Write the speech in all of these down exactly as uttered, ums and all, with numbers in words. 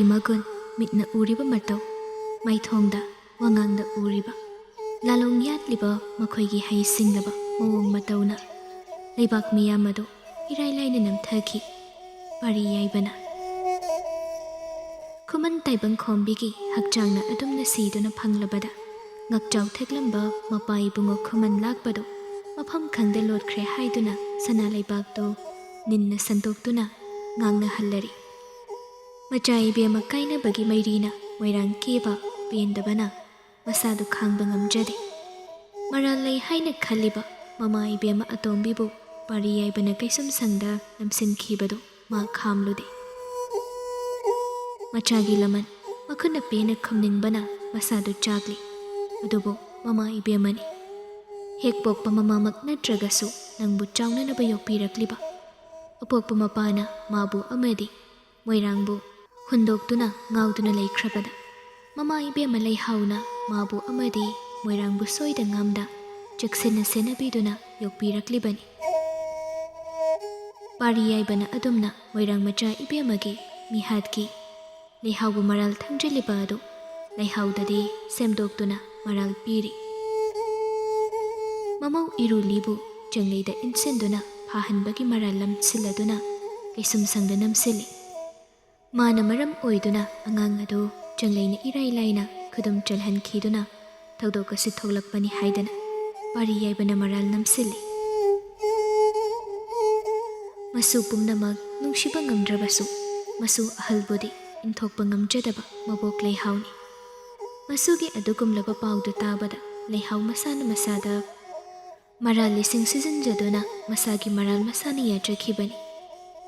ꯃꯒꯨꯟ, ꯃꯤꯠꯅ ꯎꯔꯤꯕ ꯃꯇꯧ, ꯃꯥꯏꯊꯣꯡꯗ, ꯋꯥꯉꯥꯡꯗ ꯎꯔꯤꯕ, ꯂꯥꯂꯣꯡ ꯌꯥꯠꯂꯤꯕ ꯃꯈꯣꯏꯒꯤ ꯍꯩ ꯁꯤꯡꯂꯕ ꯃꯑꯣꯡ ꯃꯇꯧꯅ ꯂꯩꯕꯥꯛ ꯃꯤꯌꯥꯝ ꯑꯗꯨ ꯏꯔꯥꯏ ꯂꯥꯏꯅ ꯅꯝꯊꯈꯤ꯫ ꯄꯥꯔꯤ ꯌꯥꯏꯕꯅ ꯈꯨꯃꯟ ꯇꯥꯏꯕꯪ ꯈꯣꯝꯕꯤꯒꯤ ꯍꯛꯆꯥꯡꯅ ꯑꯗꯨꯝꯅ ꯁꯤꯗꯨꯅ ꯐꯪꯂꯕꯗ ꯉꯛꯆꯥꯎ ꯊꯦꯛꯂꯝꯕ ꯃꯄꯥ ꯏꯕꯨꯡꯉꯣ ꯈꯨꯃꯟ ꯂꯥꯛꯄꯗꯨ ꯃꯐꯝ ꯈꯪꯗ ꯂꯣꯠꯈ꯭ꯔꯦ ꯍꯥꯏꯗꯨꯅ ꯁꯅꯥ ꯂꯩꯕꯥꯛꯇꯨ ꯅꯤꯟꯅ ꯁꯟꯗꯣꯛꯇꯨꯅ ꯉꯥꯡꯅꯍꯜꯂꯔꯤ꯫ ꯃꯆꯥ ꯏꯕꯦꯝꯃ ꯀꯥꯏꯅꯕꯒꯤ ꯃꯩꯔꯤꯅ ꯃꯣꯏꯔꯥꯡ ꯀꯦꯕ ꯄꯦꯟꯗꯕꯅ ꯃꯁꯥꯗꯨ ꯈꯥꯡꯕ ꯉꯝꯖꯗꯦ꯫ ꯃꯔꯥꯜ ꯂꯩ ꯍꯥꯏꯅ ꯈꯜꯂꯤꯕ ꯃꯃꯥ ꯏꯕꯦꯝꯃ ꯑꯇꯣꯝꯕꯤꯕꯨ ꯄꯥꯔꯤ ꯌꯥꯏꯕꯅ ꯀꯩꯁꯨꯝ ꯁꯪꯗ ꯅꯝꯁꯤꯟꯈꯤꯕꯗꯨ ꯃꯥ ꯈꯥꯝꯂꯨꯗꯦ꯫ ꯃꯆꯥꯒꯤ ꯂꯃꯟ ꯃꯈꯨꯠꯅ ꯄꯦꯟꯅ ꯈꯨꯝꯅꯤꯡꯕꯅ ꯃꯁꯥꯗꯨ ꯆꯥꯛꯂꯤ꯫ ꯑꯗꯨꯕꯨ ꯃꯃꯥ ꯏꯕꯦꯝꯃꯅꯤ꯫ ꯍꯦꯛ ꯄꯣꯛꯄ ꯃꯃꯥꯃꯛ ꯅꯠꯇ꯭ꯔꯒꯁꯨ ꯅꯪꯕꯨ ꯆꯥꯎꯅꯅꯕ ꯌꯣꯛꯄꯤꯔꯛꯂꯤꯕ ꯑꯄꯣꯛꯄ ꯃꯄꯥꯅ ꯃꯥꯕꯨ ꯑꯃꯗꯤ ꯃꯣꯏꯔꯥꯡꯕꯨ ꯍꯨꯟꯗꯣꯛꯇꯨꯅ ꯉꯥꯎꯗꯨꯅ ꯂꯩꯈ꯭ꯔꯕꯗ ꯃꯃꯥ ꯏꯕꯦꯝꯃ ꯂꯩꯍꯥꯎꯅ ꯃꯥꯕꯨ ꯑꯃꯗꯤ ꯃꯣꯏꯔꯥꯡꯕꯨ ꯁꯣꯏꯗ ꯉꯥꯝꯗ ꯆꯦꯛꯁꯤꯟꯅ ꯁꯦꯟꯅꯕꯤꯗꯨꯅ ꯌꯣꯛꯄꯤꯔꯛꯂꯤꯕꯅꯤ꯫ ꯄꯥꯔꯤ ꯌꯥꯏꯕꯅ ꯑꯗꯨꯝꯅ ꯃꯣꯏꯔꯥꯡ ꯃꯆꯥ ꯏꯕꯦꯝꯃꯒꯤ ꯃꯤꯍꯥꯠꯀꯤ ꯂꯩꯍꯥꯎꯕꯨ ꯃꯔꯥꯜ ꯊꯪꯖꯤꯜꯂꯤꯕ ꯑꯗꯨ ꯂꯩꯍꯥꯎꯗꯗꯤ ꯁꯦꯝꯗꯣꯛꯇꯨꯅ ꯃꯔꯥꯜ ꯄꯤꯔꯤ꯫ ꯃꯃꯧ ꯏꯔꯨꯂꯤꯕꯨ ꯆꯦꯡꯂꯩꯗ ꯏꯟꯁꯤꯟꯗꯨꯅ ꯐꯥꯍꯟꯕꯒꯤ ꯃꯔꯥꯜ ꯂꯝꯁꯤꯜꯂꯗꯨꯅ ꯀꯩꯁꯨꯝ ꯁꯪꯗ ꯅꯝꯁꯤꯜꯂꯤ꯫ ꯃꯥꯅ ꯃꯔꯝ ꯑꯣꯏꯗꯨꯅ ꯑꯉꯥꯡ ꯑꯗꯨ ꯆꯦꯡꯂꯩꯅ ꯏꯔꯥꯏ ꯂꯥꯏꯅ ꯈꯨꯗꯨꯝ ꯆꯜꯍꯟꯈꯤꯗꯨꯅ ꯊꯧꯗꯣꯛ ꯑꯁꯤ ꯊꯣꯛꯂꯛꯄꯅꯤ ꯍꯥꯏꯗꯅ ꯄꯥꯔꯤ ꯌꯥꯏꯕꯅ ꯃꯔꯥꯜ ꯅꯝꯁꯤꯜꯂꯤ꯫ ꯃꯁꯨ ꯄꯨꯝꯅꯃꯛ ꯅꯨꯡꯁꯤꯕ ꯉꯝꯗ꯭ꯔꯕꯁꯨ ꯃꯁꯨ ꯑꯍꯜꯕꯨꯗꯤ ꯏꯟꯊꯣꯛꯄ ꯉꯝꯖꯗꯕ ꯃꯕꯣꯛ ꯂꯩꯍꯥꯎꯅꯤ꯫ ꯃꯁꯨꯒꯤ ꯑꯗꯨꯒꯨꯝꯂꯕ ꯄꯥꯎꯗꯨ ꯇꯥꯕꯗ ꯂꯩꯍꯥꯎ ꯃꯁꯥꯅ ꯃꯁꯥꯗ ꯃꯔꯥꯜ ꯂꯤꯁꯤꯡ ꯁꯤꯖꯤꯟꯖꯗꯨꯅ ꯃꯁꯥꯒꯤ ꯃꯔꯥꯜ ꯃꯁꯥꯅ ꯌꯥꯖꯈꯤꯕꯅꯤ꯫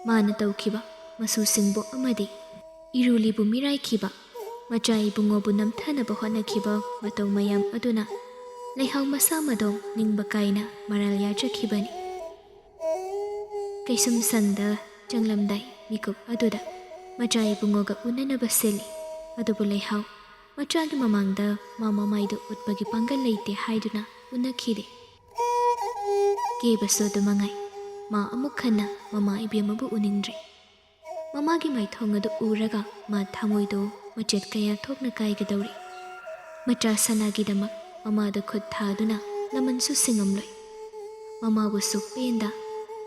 ꯃꯥꯅ ꯇꯧꯈꯤꯕ ꯃꯁꯨꯁꯤꯡꯕꯨ ꯑꯃꯗꯤ ꯏꯔꯨꯂꯤꯕꯨ ꯃꯤꯔꯥꯏꯈꯤꯕ, ꯃꯆꯥ ꯏꯕꯨꯡꯉꯣꯕꯨ ꯅꯝꯊꯅꯕ ꯍꯣꯠꯅꯈꯤꯕ ꯃꯇꯧ ꯃꯌꯥꯝ ꯑꯗꯨꯅ ꯂꯩꯍꯥꯎ ꯃꯁꯥ ꯃꯗꯣ ꯅꯤꯡꯕ ꯀꯥꯏꯅ ꯃꯔꯥꯜ ꯌꯥꯖꯈꯤꯕꯅꯤ꯫ ꯀꯩꯁꯨꯝ ꯁꯪꯗ ꯆꯪꯂꯝꯗꯥꯏ ꯃꯤꯀꯨꯞ ꯑꯗꯨꯗ ꯃꯆꯥ ꯏꯕꯨꯡꯉꯣꯒ ꯎꯅꯅꯕ ꯁꯤꯜꯂꯤ꯫ ꯑꯗꯨꯕꯨ ꯂꯩꯍꯥꯎ ꯃꯆꯥꯒꯤ ꯃꯃꯥꯡꯗ ꯃꯥ ꯃꯃꯥꯏꯗꯨ ꯎꯠꯄꯒꯤ ꯄꯥꯡꯒꯜ ꯂꯩꯇꯦ ꯍꯥꯏꯗꯨꯅ ꯎꯅꯈꯤꯗꯦ꯫ ꯀꯦꯕꯁꯨ ꯑꯗꯨ ꯃꯉꯥꯏ꯫ ꯃꯥ ꯑꯃꯨꯛ ꯍꯟꯅ ꯃꯃꯥ ꯏꯕꯦꯝꯃꯕꯨ ꯎꯅꯤꯡꯗ꯭ꯔꯦ꯫ ꯃꯃꯥꯒꯤ ꯃꯥꯏꯊꯣꯡ ꯑꯗꯨ ꯎꯔꯒ ꯃꯥ ꯊꯃꯣꯏꯗꯨ ꯃꯆꯦꯠ ꯀꯌꯥ ꯊꯣꯛꯅ ꯀꯥꯏꯒꯗꯧꯔꯤ꯫ ꯃꯆꯥ ꯁꯅꯥꯒꯤꯗꯃꯛ ꯃꯃꯥꯗ ꯈꯨꯠ ꯊꯥꯗꯨꯅ ꯂꯃꯟꯁꯨ ꯁꯤꯡꯉꯝꯂꯣꯏ꯫ ꯃꯃꯥꯕꯨꯁꯨ ꯄꯦꯟꯗ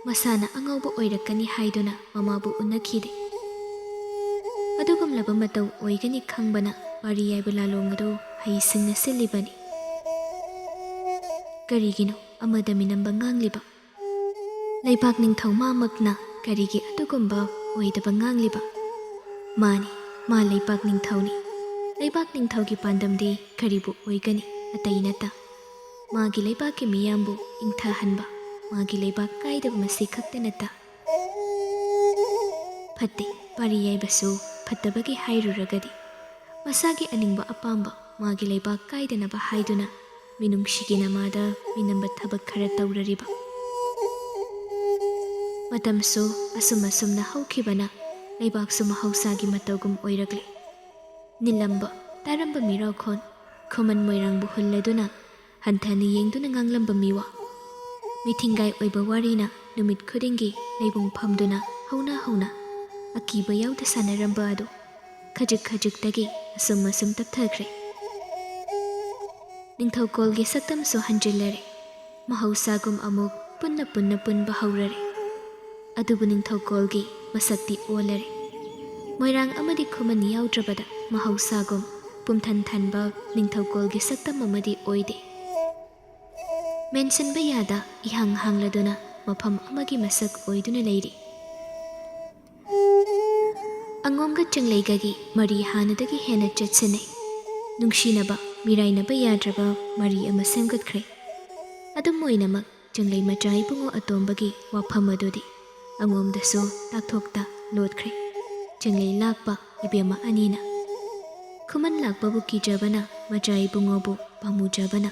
ꯃꯁꯥꯅ ꯑꯉꯥꯎꯕ ꯑꯣꯏꯔꯛꯀꯅꯤ ꯍꯥꯏꯗꯨꯅ ꯃꯃꯥꯕꯨ ꯎꯅꯈꯤꯗꯦ꯫ ꯑꯗꯨꯒꯨꯝꯂꯕ ꯃꯇꯧ ꯑꯣꯏꯒꯅꯤ ꯈꯪꯕꯅ ꯄꯥꯔꯤ ꯌꯥꯏꯕ ꯂꯥꯂꯣꯡ ꯑꯗꯨ ꯍꯩꯁꯤꯡꯅ ꯁꯤꯜꯂꯤꯕꯅꯤ꯫ ꯀꯔꯤꯒꯤꯅꯣ ꯑꯃꯗ ꯃꯤꯅꯝꯕ ꯉꯥꯡꯂꯤꯕ? ꯂꯩꯕꯥꯛ ꯅꯤꯡꯊꯧ ꯃꯥꯃꯛꯅ ꯀꯔꯤꯒꯤ ꯑꯗꯨꯒꯨꯝꯕ ꯑꯣꯏꯗꯕ ꯉꯥꯡꯂꯤꯕ? ꯃꯥꯅꯤ, ꯃꯥ ꯂꯩꯕꯥꯛ ꯅꯤꯡꯊꯧꯅꯤ꯫ ꯂꯩꯕꯥꯛ ꯅꯤꯡꯊꯧꯒꯤ ꯄꯥꯟꯗꯝꯗꯤ ꯀꯔꯤꯕꯨ ꯑꯣꯏꯒꯅꯤ? ꯑꯇꯩ ꯅꯠꯇ꯫ ꯃꯥꯒꯤ ꯂꯩꯕꯥꯛꯀꯤ ꯃꯤꯌꯥꯝꯕꯨ ꯏꯪꯊꯍꯟꯕ, ꯃꯥꯒꯤ ꯂꯩꯕꯥꯛ ꯀꯥꯏꯗꯕ ꯃꯁꯤ ꯈꯛꯇ ꯅꯠꯇ꯫ ꯐꯠꯇꯦ, ꯄꯥꯔꯤ ꯌꯥꯏꯕꯁꯨ ꯐꯠꯇꯕꯒꯤ ꯍꯥꯏꯔꯨꯔꯒꯗꯤ꯫ ꯃꯁꯥꯒꯤ ꯑꯅꯤꯡꯕ ꯑꯄꯥꯝꯕ ꯃꯥꯒꯤ ꯂꯩꯕꯥꯛ ꯀꯥꯏꯗꯅꯕ ꯍꯥꯏꯗꯨꯅ ꯃꯤꯅꯨꯡꯁꯤꯒꯤ ꯅꯃꯥꯗ ꯃꯤꯅꯝꯕ ꯊꯕꯛ ꯈꯔ ꯇꯧꯔꯔꯤꯕ꯫ ꯃꯇꯝꯁꯨ ꯑꯁꯨꯝ ꯑꯁꯨꯝꯅ ꯍꯧꯈꯤꯕꯅ ꯂꯩꯕꯥꯛꯁꯨ ꯃꯍꯧꯁꯥꯒꯤ ꯃꯇꯧꯒꯨꯝ ꯑꯣꯏꯔꯛꯂꯦ꯫ ꯅꯤꯜꯂꯝꯕ, ꯇꯥꯔꯝꯕ ꯃꯤꯔꯥꯎꯈꯣꯟ, ꯈꯨꯃꯟ ꯃꯣꯏꯔꯥꯡꯕꯨ ꯍꯨꯜꯂꯗꯨꯅ ꯍꯟꯊꯅ ꯌꯦꯡꯗꯨꯅ ꯉꯥꯡꯂꯝꯕ ꯃꯤꯋꯥ꯫ ꯃꯤꯊꯤꯡꯒꯥꯏ ꯑꯣꯏꯕ ꯋꯥꯔꯤꯅ ꯅꯨꯃꯤꯠ ꯈꯨꯗꯤꯡꯒꯤ ꯂꯩꯕꯨꯡ ꯐꯝꯗꯨꯅ ꯍꯧꯅ ꯍꯧꯅ ꯑꯀꯤꯕ ꯌꯥꯎꯗ ꯁꯥꯟꯅꯔꯝꯕ ꯑꯗꯨ ꯈꯖꯤꯛ ꯈꯖꯤꯛꯇꯒꯤ ꯑꯁꯨꯝ ꯑꯁꯨꯝ ꯇꯞꯊꯈ꯭ꯔꯦ꯫ ꯅꯤꯡꯊꯧꯀꯣꯜꯒꯤ ꯁꯛꯇꯝꯁꯨ ꯍꯟꯖꯤꯜꯂꯔꯦ꯫ ꯃꯍꯧꯁꯥꯒꯨꯝ ꯑꯃꯨꯛ ꯄꯨꯟꯅ ꯄꯨꯟꯅ ꯄꯨꯟꯕ ꯍꯧꯔꯔꯦ꯫ ꯑꯗꯨꯕꯨ ꯅꯤꯡꯊꯧꯀꯣꯜꯒꯤ ꯃꯁꯛꯇꯤ ꯑꯣꯜꯂꯔꯦ꯫ ꯃꯣꯏꯔꯥꯡ ꯑꯃꯗꯤ ꯈꯨꯃꯟ ꯌꯥꯎꯗ꯭ꯔꯕꯗ ꯃꯍꯧꯁꯥꯒꯨꯝ ꯄꯨꯝꯊꯟ ꯊꯟꯕ ꯅꯤꯡꯊꯧꯀꯣꯜꯒꯤ ꯁꯛꯇꯝ ꯑꯃꯗꯤ ꯑꯣꯏꯗꯦ꯫ ꯃꯦꯟꯁꯤꯟꯕ ꯌꯥꯗ ꯏꯍꯥꯡ ꯍꯥꯡꯂꯗꯨꯅ ꯃꯐꯝ ꯑꯃꯒꯤ ꯃꯁꯛ ꯑꯣꯏꯗꯨꯅ ꯂꯩꯔꯤ꯫ ꯑꯉꯣꯝꯒ ꯆꯤꯡꯂꯩꯒꯒꯤ ꯃꯔꯤ ꯍꯥꯟꯅꯗꯒꯤ ꯍꯦꯟꯅ ꯆꯦꯠꯁꯤꯟꯅꯩ꯫ ꯅꯨꯡꯁꯤꯅꯕ, ꯃꯤꯔꯥꯏꯅꯕ ꯌꯥꯗ꯭ꯔꯕ ꯃꯔꯤ ꯑꯃ ꯁꯦꯝꯒꯠꯈ꯭ꯔꯦ꯫ ꯑꯗꯨꯝ ꯑꯣꯏꯅꯃꯛ, ꯆꯤꯡꯂꯩ ꯃꯆꯥ ꯏꯕꯨꯡꯉꯣ ꯑꯇꯣꯝꯕꯒꯤ ꯋꯥꯐꯝ ꯑꯗꯨꯗꯤ ꯑꯉꯣꯝꯗꯁꯨ ꯇꯥꯛꯊꯣꯛꯇ ꯂꯣꯠꯈ꯭ꯔꯦ꯫ ꯆꯤꯡꯂꯩ ꯂꯥꯛꯄ ꯏꯕꯦꯝꯃ ꯑꯅꯤꯅ꯫ ꯈꯨꯃꯟ ꯂꯥꯛꯄꯕꯨ ꯀꯤꯖꯕꯅ ꯃꯆꯥ ꯏꯕꯨꯡꯉꯣꯕꯨ ꯄꯥꯝꯃꯨꯖꯕꯅ꯫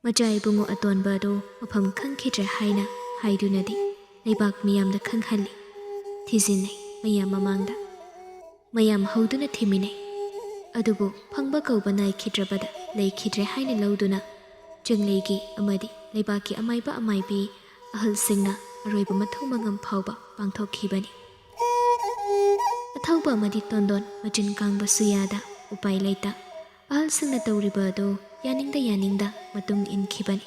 ꯃꯆꯥ ꯏꯕꯨꯡꯉꯣ ꯑꯇꯣꯟꯕ ꯑꯗꯨ ꯃꯐꯝ ꯈꯪꯈꯤꯗ꯭ꯔꯦ ꯍꯥꯏꯅ ꯍꯥꯏꯗꯨꯅꯗꯤ ꯂꯩꯕꯥꯛ ꯃꯤꯌꯥꯝꯗ ꯈꯪꯍꯜꯂꯤ꯫ ꯊꯤꯖꯤꯟꯅꯩ ꯃꯌꯥꯝ ꯃꯃꯥꯡꯗ꯫ ꯃꯌꯥꯝ ꯍꯧꯗꯨꯅ ꯊꯤꯃꯤꯟꯅꯩ꯫ ꯑꯗꯨꯕꯨ ꯐꯪꯕ ꯀꯧꯕ ꯅꯥꯏꯈꯤꯗ꯭ꯔꯕꯗ ꯂꯩꯈꯤꯗ꯭ꯔꯦ ꯍꯥꯏꯅ ꯂꯧꯗꯨꯅ ꯆꯤꯡꯂꯩꯒꯤ ꯑꯃꯗꯤ ꯂꯩꯕꯥꯛꯀꯤ ꯑꯃꯥꯏꯕ ꯑꯃꯥꯏꯕꯤ ꯑꯍꯜꯁꯤꯡꯅ ꯑꯔꯣꯏꯕ ꯃꯊꯧ ꯃꯉꯝ ꯐꯥꯎꯕ ꯄꯥꯡꯊꯣꯛꯈꯤꯕꯅꯤ꯫ ꯑꯊꯧꯕ ꯑꯃꯗꯤ ꯇꯣꯟꯗꯣꯟ ꯃꯆꯤꯟ ꯀꯥꯡꯕꯁꯨ ꯌꯥꯗ, ꯎꯄꯥꯏ ꯂꯩꯇ ꯑꯍꯜꯁꯤꯡꯅ ꯇꯧꯔꯤꯕ ꯑꯗꯨ ꯌꯥꯅꯤꯡꯗ ꯌꯥꯅꯤꯡꯗ ꯃꯇꯨꯡ ꯏꯟꯈꯤꯕꯅꯤ꯫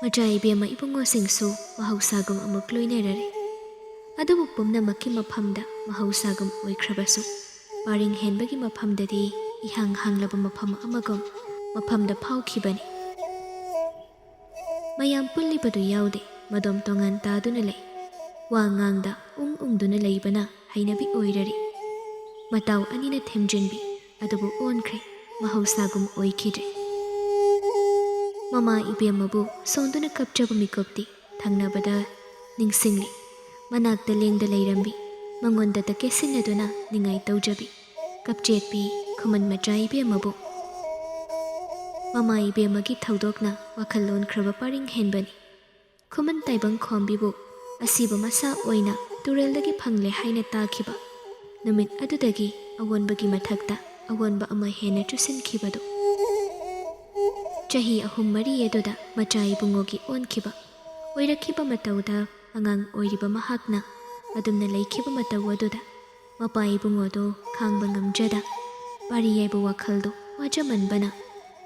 ꯃꯆꯥ ꯏꯕꯦꯝꯃ ꯏꯕꯨꯡꯉꯣꯁꯤꯡꯁꯨ ꯃꯍꯧꯁꯥꯒꯨꯝ ꯑꯃꯨꯛ ꯂꯣꯏꯅꯔꯔꯦ꯫ ꯑꯗꯨꯕꯨ ꯄꯨꯝꯅꯃꯛꯀꯤ ꯃꯐꯝꯗ ꯃꯍꯧꯁꯥꯒꯨꯝ ꯑꯣꯏꯈ꯭ꯔꯕꯁꯨ, ꯄꯥꯔꯤꯡ ꯍꯦꯟꯕꯒꯤ ꯃꯐꯝꯗꯗꯤ ꯏꯍꯥꯡ ꯍꯥꯡꯂꯕ ꯃꯐꯝ ꯑꯃꯒꯨꯝ ꯃꯐꯝꯗ ꯐꯥꯎꯈꯤꯕꯅꯤ꯫ ꯃꯌꯥꯝ ꯄꯨꯜꯂꯤꯕꯗꯨ ꯌꯥꯎꯗꯦ, ꯃꯗꯣꯝ ꯇꯣꯉꯥꯟ ꯇꯥꯗꯨꯅ ꯂꯩ꯫ ꯋꯥ ꯉꯥꯡꯗ ꯎꯪ ꯎꯪꯗꯨꯅ ꯂꯩꯕꯅ ꯍꯩꯅꯕꯤ ꯑꯣꯏꯔꯔꯤ꯫ ꯃꯇꯥꯎ ꯑꯅꯤꯅ ꯊꯦꯝꯖꯤꯟꯕꯤ ꯑꯗꯨꯕꯨ ꯑꯣꯟꯈ꯭ꯔꯦ, ꯃꯍꯧꯁꯥꯒꯨꯝ ꯑꯣꯏꯈꯤꯗ꯭ꯔꯦ꯫ ꯃꯃꯥ ꯏꯕꯦꯝꯃꯕꯨ ꯁꯣꯟꯗꯨꯅ ꯀꯞꯆꯕ ꯃꯤꯀꯨꯞꯇꯤ ꯊꯪꯅꯕꯗ ꯅꯤꯡꯁꯤꯡꯂꯤ꯫ ꯃꯅꯥꯛꯇ ꯂꯦꯡꯗ ꯂꯩꯔꯝꯕꯤ, ꯃꯉꯣꯟꯗ ꯇꯀꯦꯠ ꯁꯤꯟꯅꯗꯨꯅ ꯅꯤꯡꯉꯥꯏ ꯇꯧꯖꯕꯤ ꯀꯞꯆꯦꯠꯄꯤ ꯈꯨꯃꯟ ꯃꯆꯥ ꯏꯕꯦꯝꯃꯕꯨ꯫ ꯃꯃꯥ ꯏꯕꯦꯝꯃꯒꯤ ꯊꯧꯗꯣꯛꯅ ꯋꯥꯈꯜ ꯂꯣꯟꯈ꯭ꯔꯕ ꯄꯔꯤꯡ ꯍꯦꯟꯕꯅꯤ꯫ ꯈꯨꯃꯟ ꯇꯥꯏꯕꯪ ꯈꯣꯝꯕꯤꯕꯨ ꯑꯁꯤꯕ ꯃꯁꯥ ꯑꯣꯏꯅ ꯇꯨꯔꯦꯜꯗꯒꯤ ꯐꯪꯂꯦ ꯍꯥꯏꯅ ꯇꯥꯈꯤꯕ ꯅꯨꯃꯤꯠ ꯑꯗꯨꯗꯒꯤ ꯑꯑꯣꯟꯕꯒꯤ ꯃꯊꯛꯇ ꯑꯑꯣꯟꯕ ꯑꯃ ꯍꯦꯟꯅ ꯆꯨꯁꯤꯟꯈꯤꯕꯗꯨ꯫ ꯆꯍꯤ ꯑꯍꯨꯝ ꯃꯔꯤ ꯑꯗꯨꯗ ꯃꯆꯥ ꯏꯕꯨꯡꯉꯣꯒꯤ ꯑꯣꯟꯈꯤꯕ, ꯑꯣꯏꯔꯛꯈꯤꯕ ꯃꯇꯧꯗ ꯑꯉꯥꯡ ꯑꯣꯏꯔꯤꯕ ꯃꯍꯥꯛꯅ ꯑꯗꯨꯝꯅ ꯂꯩꯈꯤꯕ ꯃꯇꯧ ꯑꯗꯨꯗ ꯃꯄꯥ ꯏꯕꯨꯡꯉꯣꯗꯨ ꯈꯥꯡꯕ ꯉꯝꯖꯗ, ꯄꯥꯔꯤ ꯌꯥꯏꯕ ꯋꯥꯈꯜꯗꯨ ꯋꯥꯖꯃꯟꯕꯅ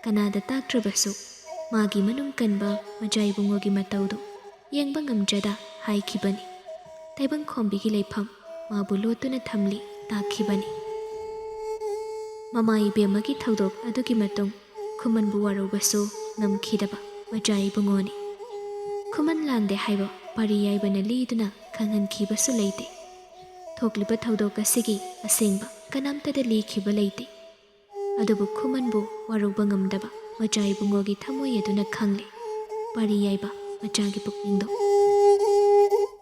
ꯀꯅꯥꯗ ꯇꯥꯛꯇ꯭ꯔꯕꯁꯨ ꯃꯥꯒꯤ ꯃꯅꯨꯡ ꯀꯟꯕ ꯃꯆꯥ ꯏꯕꯨꯡꯉꯣꯒꯤ ꯃꯇꯧꯗꯨ ꯌꯦꯡꯕ ꯉꯝꯖꯗ ꯍꯥꯏꯈꯤꯕꯅꯤ꯫ ꯇꯥꯏꯕꯪ ꯈꯣꯝꯕꯤꯒꯤ ꯂꯩꯐꯝ ꯃꯥꯕꯨ ꯂꯣꯠꯇꯨꯅ ꯊꯝꯂꯤ ꯇꯥꯛꯈꯤꯕꯅꯤ꯫ ꯃꯃꯥ ꯏꯕꯦꯝꯃꯒꯤ ꯊꯧꯗꯣꯛ ꯑꯗꯨꯒꯤ ꯃꯇꯨꯡ ꯈꯨꯃꯟꯕꯨ ꯋꯥꯔꯧꯕꯁꯨ ꯉꯝꯈꯤꯗꯕ ꯃꯆꯥ ꯏꯕꯨꯡꯉꯣꯅꯤ꯫ ꯈꯨꯃꯟ ꯂꯥꯟꯗꯦ ꯍꯥꯏꯕ ꯄꯥꯔꯤ ꯌꯥꯏꯕꯅ ꯂꯤꯗꯨꯅ ꯈꯪꯍꯟꯈꯤꯕꯁꯨ ꯂꯩꯇꯦ꯫ ꯊꯣꯛꯂꯤꯕ ꯊꯧꯗꯣꯛ ꯑꯁꯤꯒꯤ ꯑꯁꯦꯡꯕ ꯀꯅꯥꯝꯇꯗ ꯂꯤꯈꯤꯕ ꯂꯩꯇꯦ꯫ ꯑꯗꯨꯕꯨ ꯈꯨꯃꯟꯕꯨ ꯋꯥꯔꯧꯕ ꯉꯝꯗꯕ ꯃꯆꯥ ꯏꯕꯨꯡꯉꯣꯒꯤ ꯊꯃꯣꯏ ꯑꯗꯨꯅ ꯈꯪꯂꯦ ꯄꯥꯔꯤ ꯌꯥꯏꯕ ꯃꯆꯥꯒꯤ ꯄꯨꯛꯅꯤꯡꯗꯣ꯫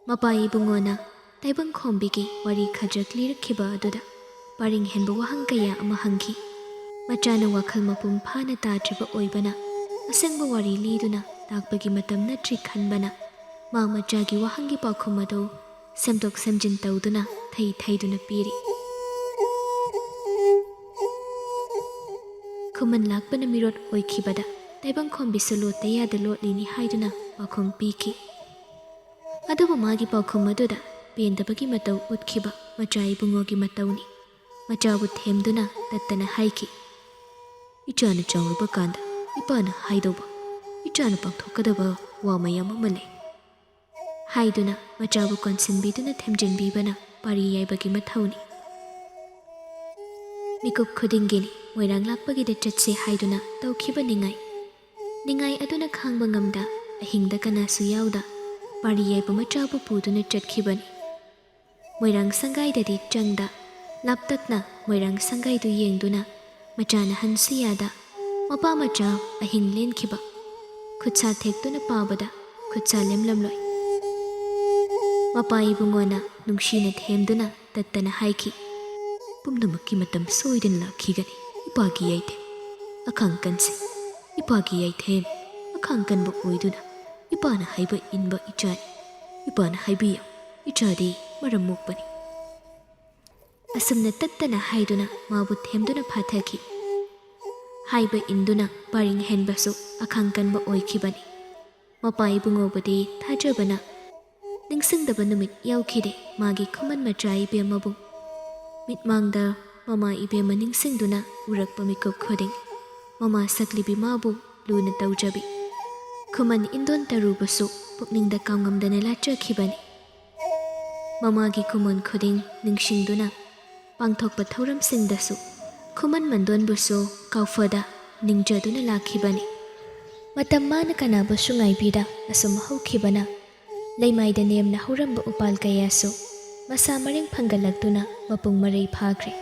ꯃꯄꯥ ꯏꯕꯨꯡꯉꯣꯅ ꯇꯥꯏꯕꯪ ꯈꯣꯝꯕꯤꯒꯤ ꯋꯥꯔꯤ ꯈꯖꯛ ꯂꯤꯔꯛꯈꯤꯕ ꯑꯗꯨꯗ ꯄꯔꯤꯡ ꯍꯦꯟꯕ ꯋꯥꯍꯪ ꯀꯌꯥ ꯑꯃ ꯍꯪꯈꯤ꯫ ꯃꯆꯥꯅ ꯋꯥꯈꯜ ꯃꯄꯨꯡ ꯐꯥꯅ ꯇꯥꯗ꯭ꯔꯤꯕ ꯑꯣꯏꯕꯅ ꯑꯁꯦꯡꯕ ꯋꯥꯔꯤ ꯂꯤꯗꯨꯅ ꯇꯥꯛꯄꯒꯤ ꯃꯇꯝ ꯅꯠꯇ꯭ꯔꯤ ꯈꯟꯕꯅ ꯃꯥ ꯃꯆꯥꯒꯤ ꯋꯥꯍꯪꯒꯤ ꯄꯥꯎꯈꯨꯝ ꯑꯗꯨ ꯁꯦꯝꯗꯣꯛ ꯁꯦꯝꯖꯤꯟ ꯇꯧꯗꯨꯅ ꯊꯩ ꯊꯩꯗꯨꯅ ꯄꯤꯔꯤ꯫ ꯈꯨꯃꯟ ꯂꯥꯛꯄꯅ ꯃꯤꯔꯣꯠ ꯑꯣꯏꯈꯤꯕꯗ ꯇꯥꯏꯕꯪ ꯈꯣꯝꯕꯤꯁꯨ ꯂꯣꯠꯇ ꯌꯥꯗ ꯂꯣꯠꯂꯤꯅꯤ ꯍꯥꯏꯗꯨꯅ ꯄꯥꯎꯈꯨꯝ ꯄꯤꯈꯤ꯫ ꯑꯗꯨꯕꯨ ꯃꯥꯒꯤ ꯄꯥꯎꯈꯨꯝ ꯑꯗꯨꯗ ꯄꯦꯟꯗꯕꯒꯤ ꯃꯇꯧ ꯎꯠꯈꯤꯕ ꯃꯆꯥ ꯏꯕꯨꯡꯉꯣꯒꯤ ꯃꯇꯧꯅꯤ꯫ ꯃꯆꯥꯕꯨ ꯊꯦꯝꯗꯨꯅ ꯇꯠꯇꯅ ꯍꯥꯏꯈꯤ, "ꯏꯆꯥꯅ ꯆꯥꯎꯔꯕ ꯀꯥꯟꯗ ꯏꯄꯥꯅ ꯍꯥꯏꯗꯧꯕ, ꯏꯆꯥꯅ ꯄꯥꯡꯊꯣꯛꯀꯗꯕ ꯋꯥ ꯃꯌꯥꯝ ꯑꯃ ꯂꯩ" ꯍꯥꯏꯗꯨꯅ ꯃꯆꯥꯕꯨ ꯀꯣꯟꯁꯤꯟꯕꯤꯗꯨꯅ ꯊꯦꯝꯖꯤꯟꯕꯤꯕꯅ ꯄꯥꯔꯤ ꯌꯥꯏꯕꯒꯤ ꯃꯊꯧꯅꯤ꯫ ꯃꯤꯀꯨꯞ ꯈꯨꯗꯤꯡꯒꯤꯅꯤ ꯃꯣꯏꯔꯥꯡ ꯂꯥꯛꯄꯒꯤꯗ ꯆꯠꯁꯦ ꯍꯥꯏꯗꯨꯅ ꯇꯧꯈꯤꯕ ꯅꯤꯡꯉꯥꯏ꯫ ꯅꯤꯡꯉꯥꯏ ꯑꯗꯨꯅ ꯈꯥꯡꯕ ꯉꯝꯗ ꯑꯍꯤꯡꯗ ꯀꯅꯥꯁꯨ ꯌꯥꯎꯗ ꯄꯥꯔꯤ ꯌꯥꯏꯕ ꯃꯆꯥꯕꯨ ꯄꯨꯗꯨꯅ ꯆꯠꯈꯤꯕꯅꯤ꯫ ꯃꯣꯏꯔꯥꯡ ꯁꯪꯒꯥꯏꯗꯗꯤ ꯆꯪꯗ ꯂꯥꯞꯇꯛꯅ ꯃꯣꯏꯔꯥꯡ ꯁꯪꯒꯥꯏꯗꯨ ꯌꯦꯡꯗꯨꯅ ꯃꯆꯥꯅ ꯍꯟꯁꯨ ꯌꯥꯗ ꯃꯄꯥ ꯃꯆꯥ ꯑꯍꯤꯡ ꯂꯦꯟꯈꯤꯕ꯫ ꯈꯨꯠꯁꯥ ꯊꯦꯛꯇꯨꯅ ꯄꯥꯕꯗ ꯈꯨꯠꯁꯥ ꯂꯦꯝꯂꯝꯂꯣꯏ꯫ ꯃꯄꯥ ꯏꯕꯨꯡꯉꯣꯅ ꯅꯨꯡꯁꯤꯅ ꯊꯦꯝꯗꯨꯅ ꯇꯠꯇꯅ ꯍꯥꯏꯈꯤ, "ꯄꯨꯝꯅꯃꯛꯀꯤ ꯃꯇꯝ ꯁꯣꯏꯗꯅ ꯂꯥꯛꯈꯤꯒꯅꯤ꯫ ꯏꯄꯥꯒꯤ ꯌꯥꯏꯊꯦꯝ ꯑꯈꯥꯡ ꯀꯟꯁꯤ꯫ ꯏꯄꯥꯒꯤ ꯌꯥꯏꯊꯦꯝ ꯑꯈꯥꯡ ꯀꯟꯕ ꯑꯣꯏꯗꯨꯅ ꯏꯄꯥꯅ ꯍꯥꯏꯕ ꯏꯟꯕ ꯏꯆꯥꯅꯤ꯫ ꯏꯄꯥꯅ ꯍꯥꯏꯕꯤꯌꯨ, ꯏꯆꯥꯗꯤ ꯃꯔꯝ ꯃꯣꯛꯄꯅꯤ" ꯑꯁꯨꯝꯅ ꯇꯠꯇꯅ ꯍꯥꯏꯗꯨꯅ ꯃꯥꯕꯨ ꯊꯦꯝꯗꯨꯅ ꯐꯥꯊꯈꯤ꯫ ꯍꯥꯏꯕ ꯏꯟꯗꯨꯅ ꯄꯔꯤꯡ ꯍꯦꯟꯕꯁꯨ ꯑꯈꯥꯡ ꯀꯟꯕ ꯑꯣꯏꯈꯤꯕꯅꯤ꯫ ꯃꯄꯥ ꯏꯕꯨꯡꯉꯣꯕꯨꯗꯤ ꯊꯥꯖꯕꯅ ꯅꯤꯡꯁꯤꯡꯗꯕ ꯅꯨꯃꯤꯠ ꯌꯥꯎꯈꯤꯗꯦ꯫ ꯃꯥꯒꯤ ꯈꯨꯃꯟ ꯃꯆꯥ ꯏꯕꯦꯝꯃꯕꯨ ꯃꯤꯠꯃꯥꯡꯗ ꯃꯃꯥ ꯏꯕꯦꯝꯃ ꯅꯤꯡꯁꯤꯡꯗꯨꯅ ꯎꯔꯛꯄ ꯃꯤꯀꯨꯞ ꯈꯨꯗꯤꯡ ꯃꯃꯥ ꯁꯛꯂꯤꯕꯤ ꯃꯥꯕꯨ ꯂꯨꯅ ꯇꯧꯖꯕꯤ꯫ ꯈꯨꯃꯟ ꯏꯟꯗꯣꯟ ꯇꯔꯨꯕꯨꯁꯨ ꯄꯨꯛꯅꯤꯡꯗ ꯀꯥꯎꯉꯝꯗꯅ ꯂꯥꯠꯆꯈꯤꯕꯅꯤ꯫ ꯃꯃꯥꯒꯤ ꯈꯨꯃꯟ ꯈꯨꯗꯤꯡ ꯅꯤꯡꯁꯤꯡꯗꯨꯅ ꯄꯥꯡꯊꯣꯛꯄ ꯊꯧꯔꯝꯁꯤꯡꯗꯁꯨ ꯈꯨꯃꯟ ꯃꯟꯗꯣꯟꯕꯨꯁꯨ ꯀꯥꯎꯐꯗ ꯅꯤꯡꯖꯗꯨꯅ ꯂꯥꯛꯈꯤꯕꯅꯤ꯫ ꯃꯇꯝ ꯃꯥꯅ ꯀꯅꯥꯕꯨꯁꯨ ꯉꯥꯏꯕꯤꯗ ꯑꯁꯨꯝ ꯍꯧꯈꯤꯕꯅ ꯂꯩꯃꯥꯏꯗ ꯅꯦꯝꯅ ꯍꯧꯔꯝꯕ ꯎꯄꯥꯜ ꯀꯌꯥꯁꯨ ꯃꯁꯥ ꯃꯔꯦꯡ ꯐꯪꯒꯠꯂꯛꯇꯨꯅ ꯃꯄꯨꯡ ꯃꯔꯩ ꯐꯥꯈ꯭ꯔꯦ꯫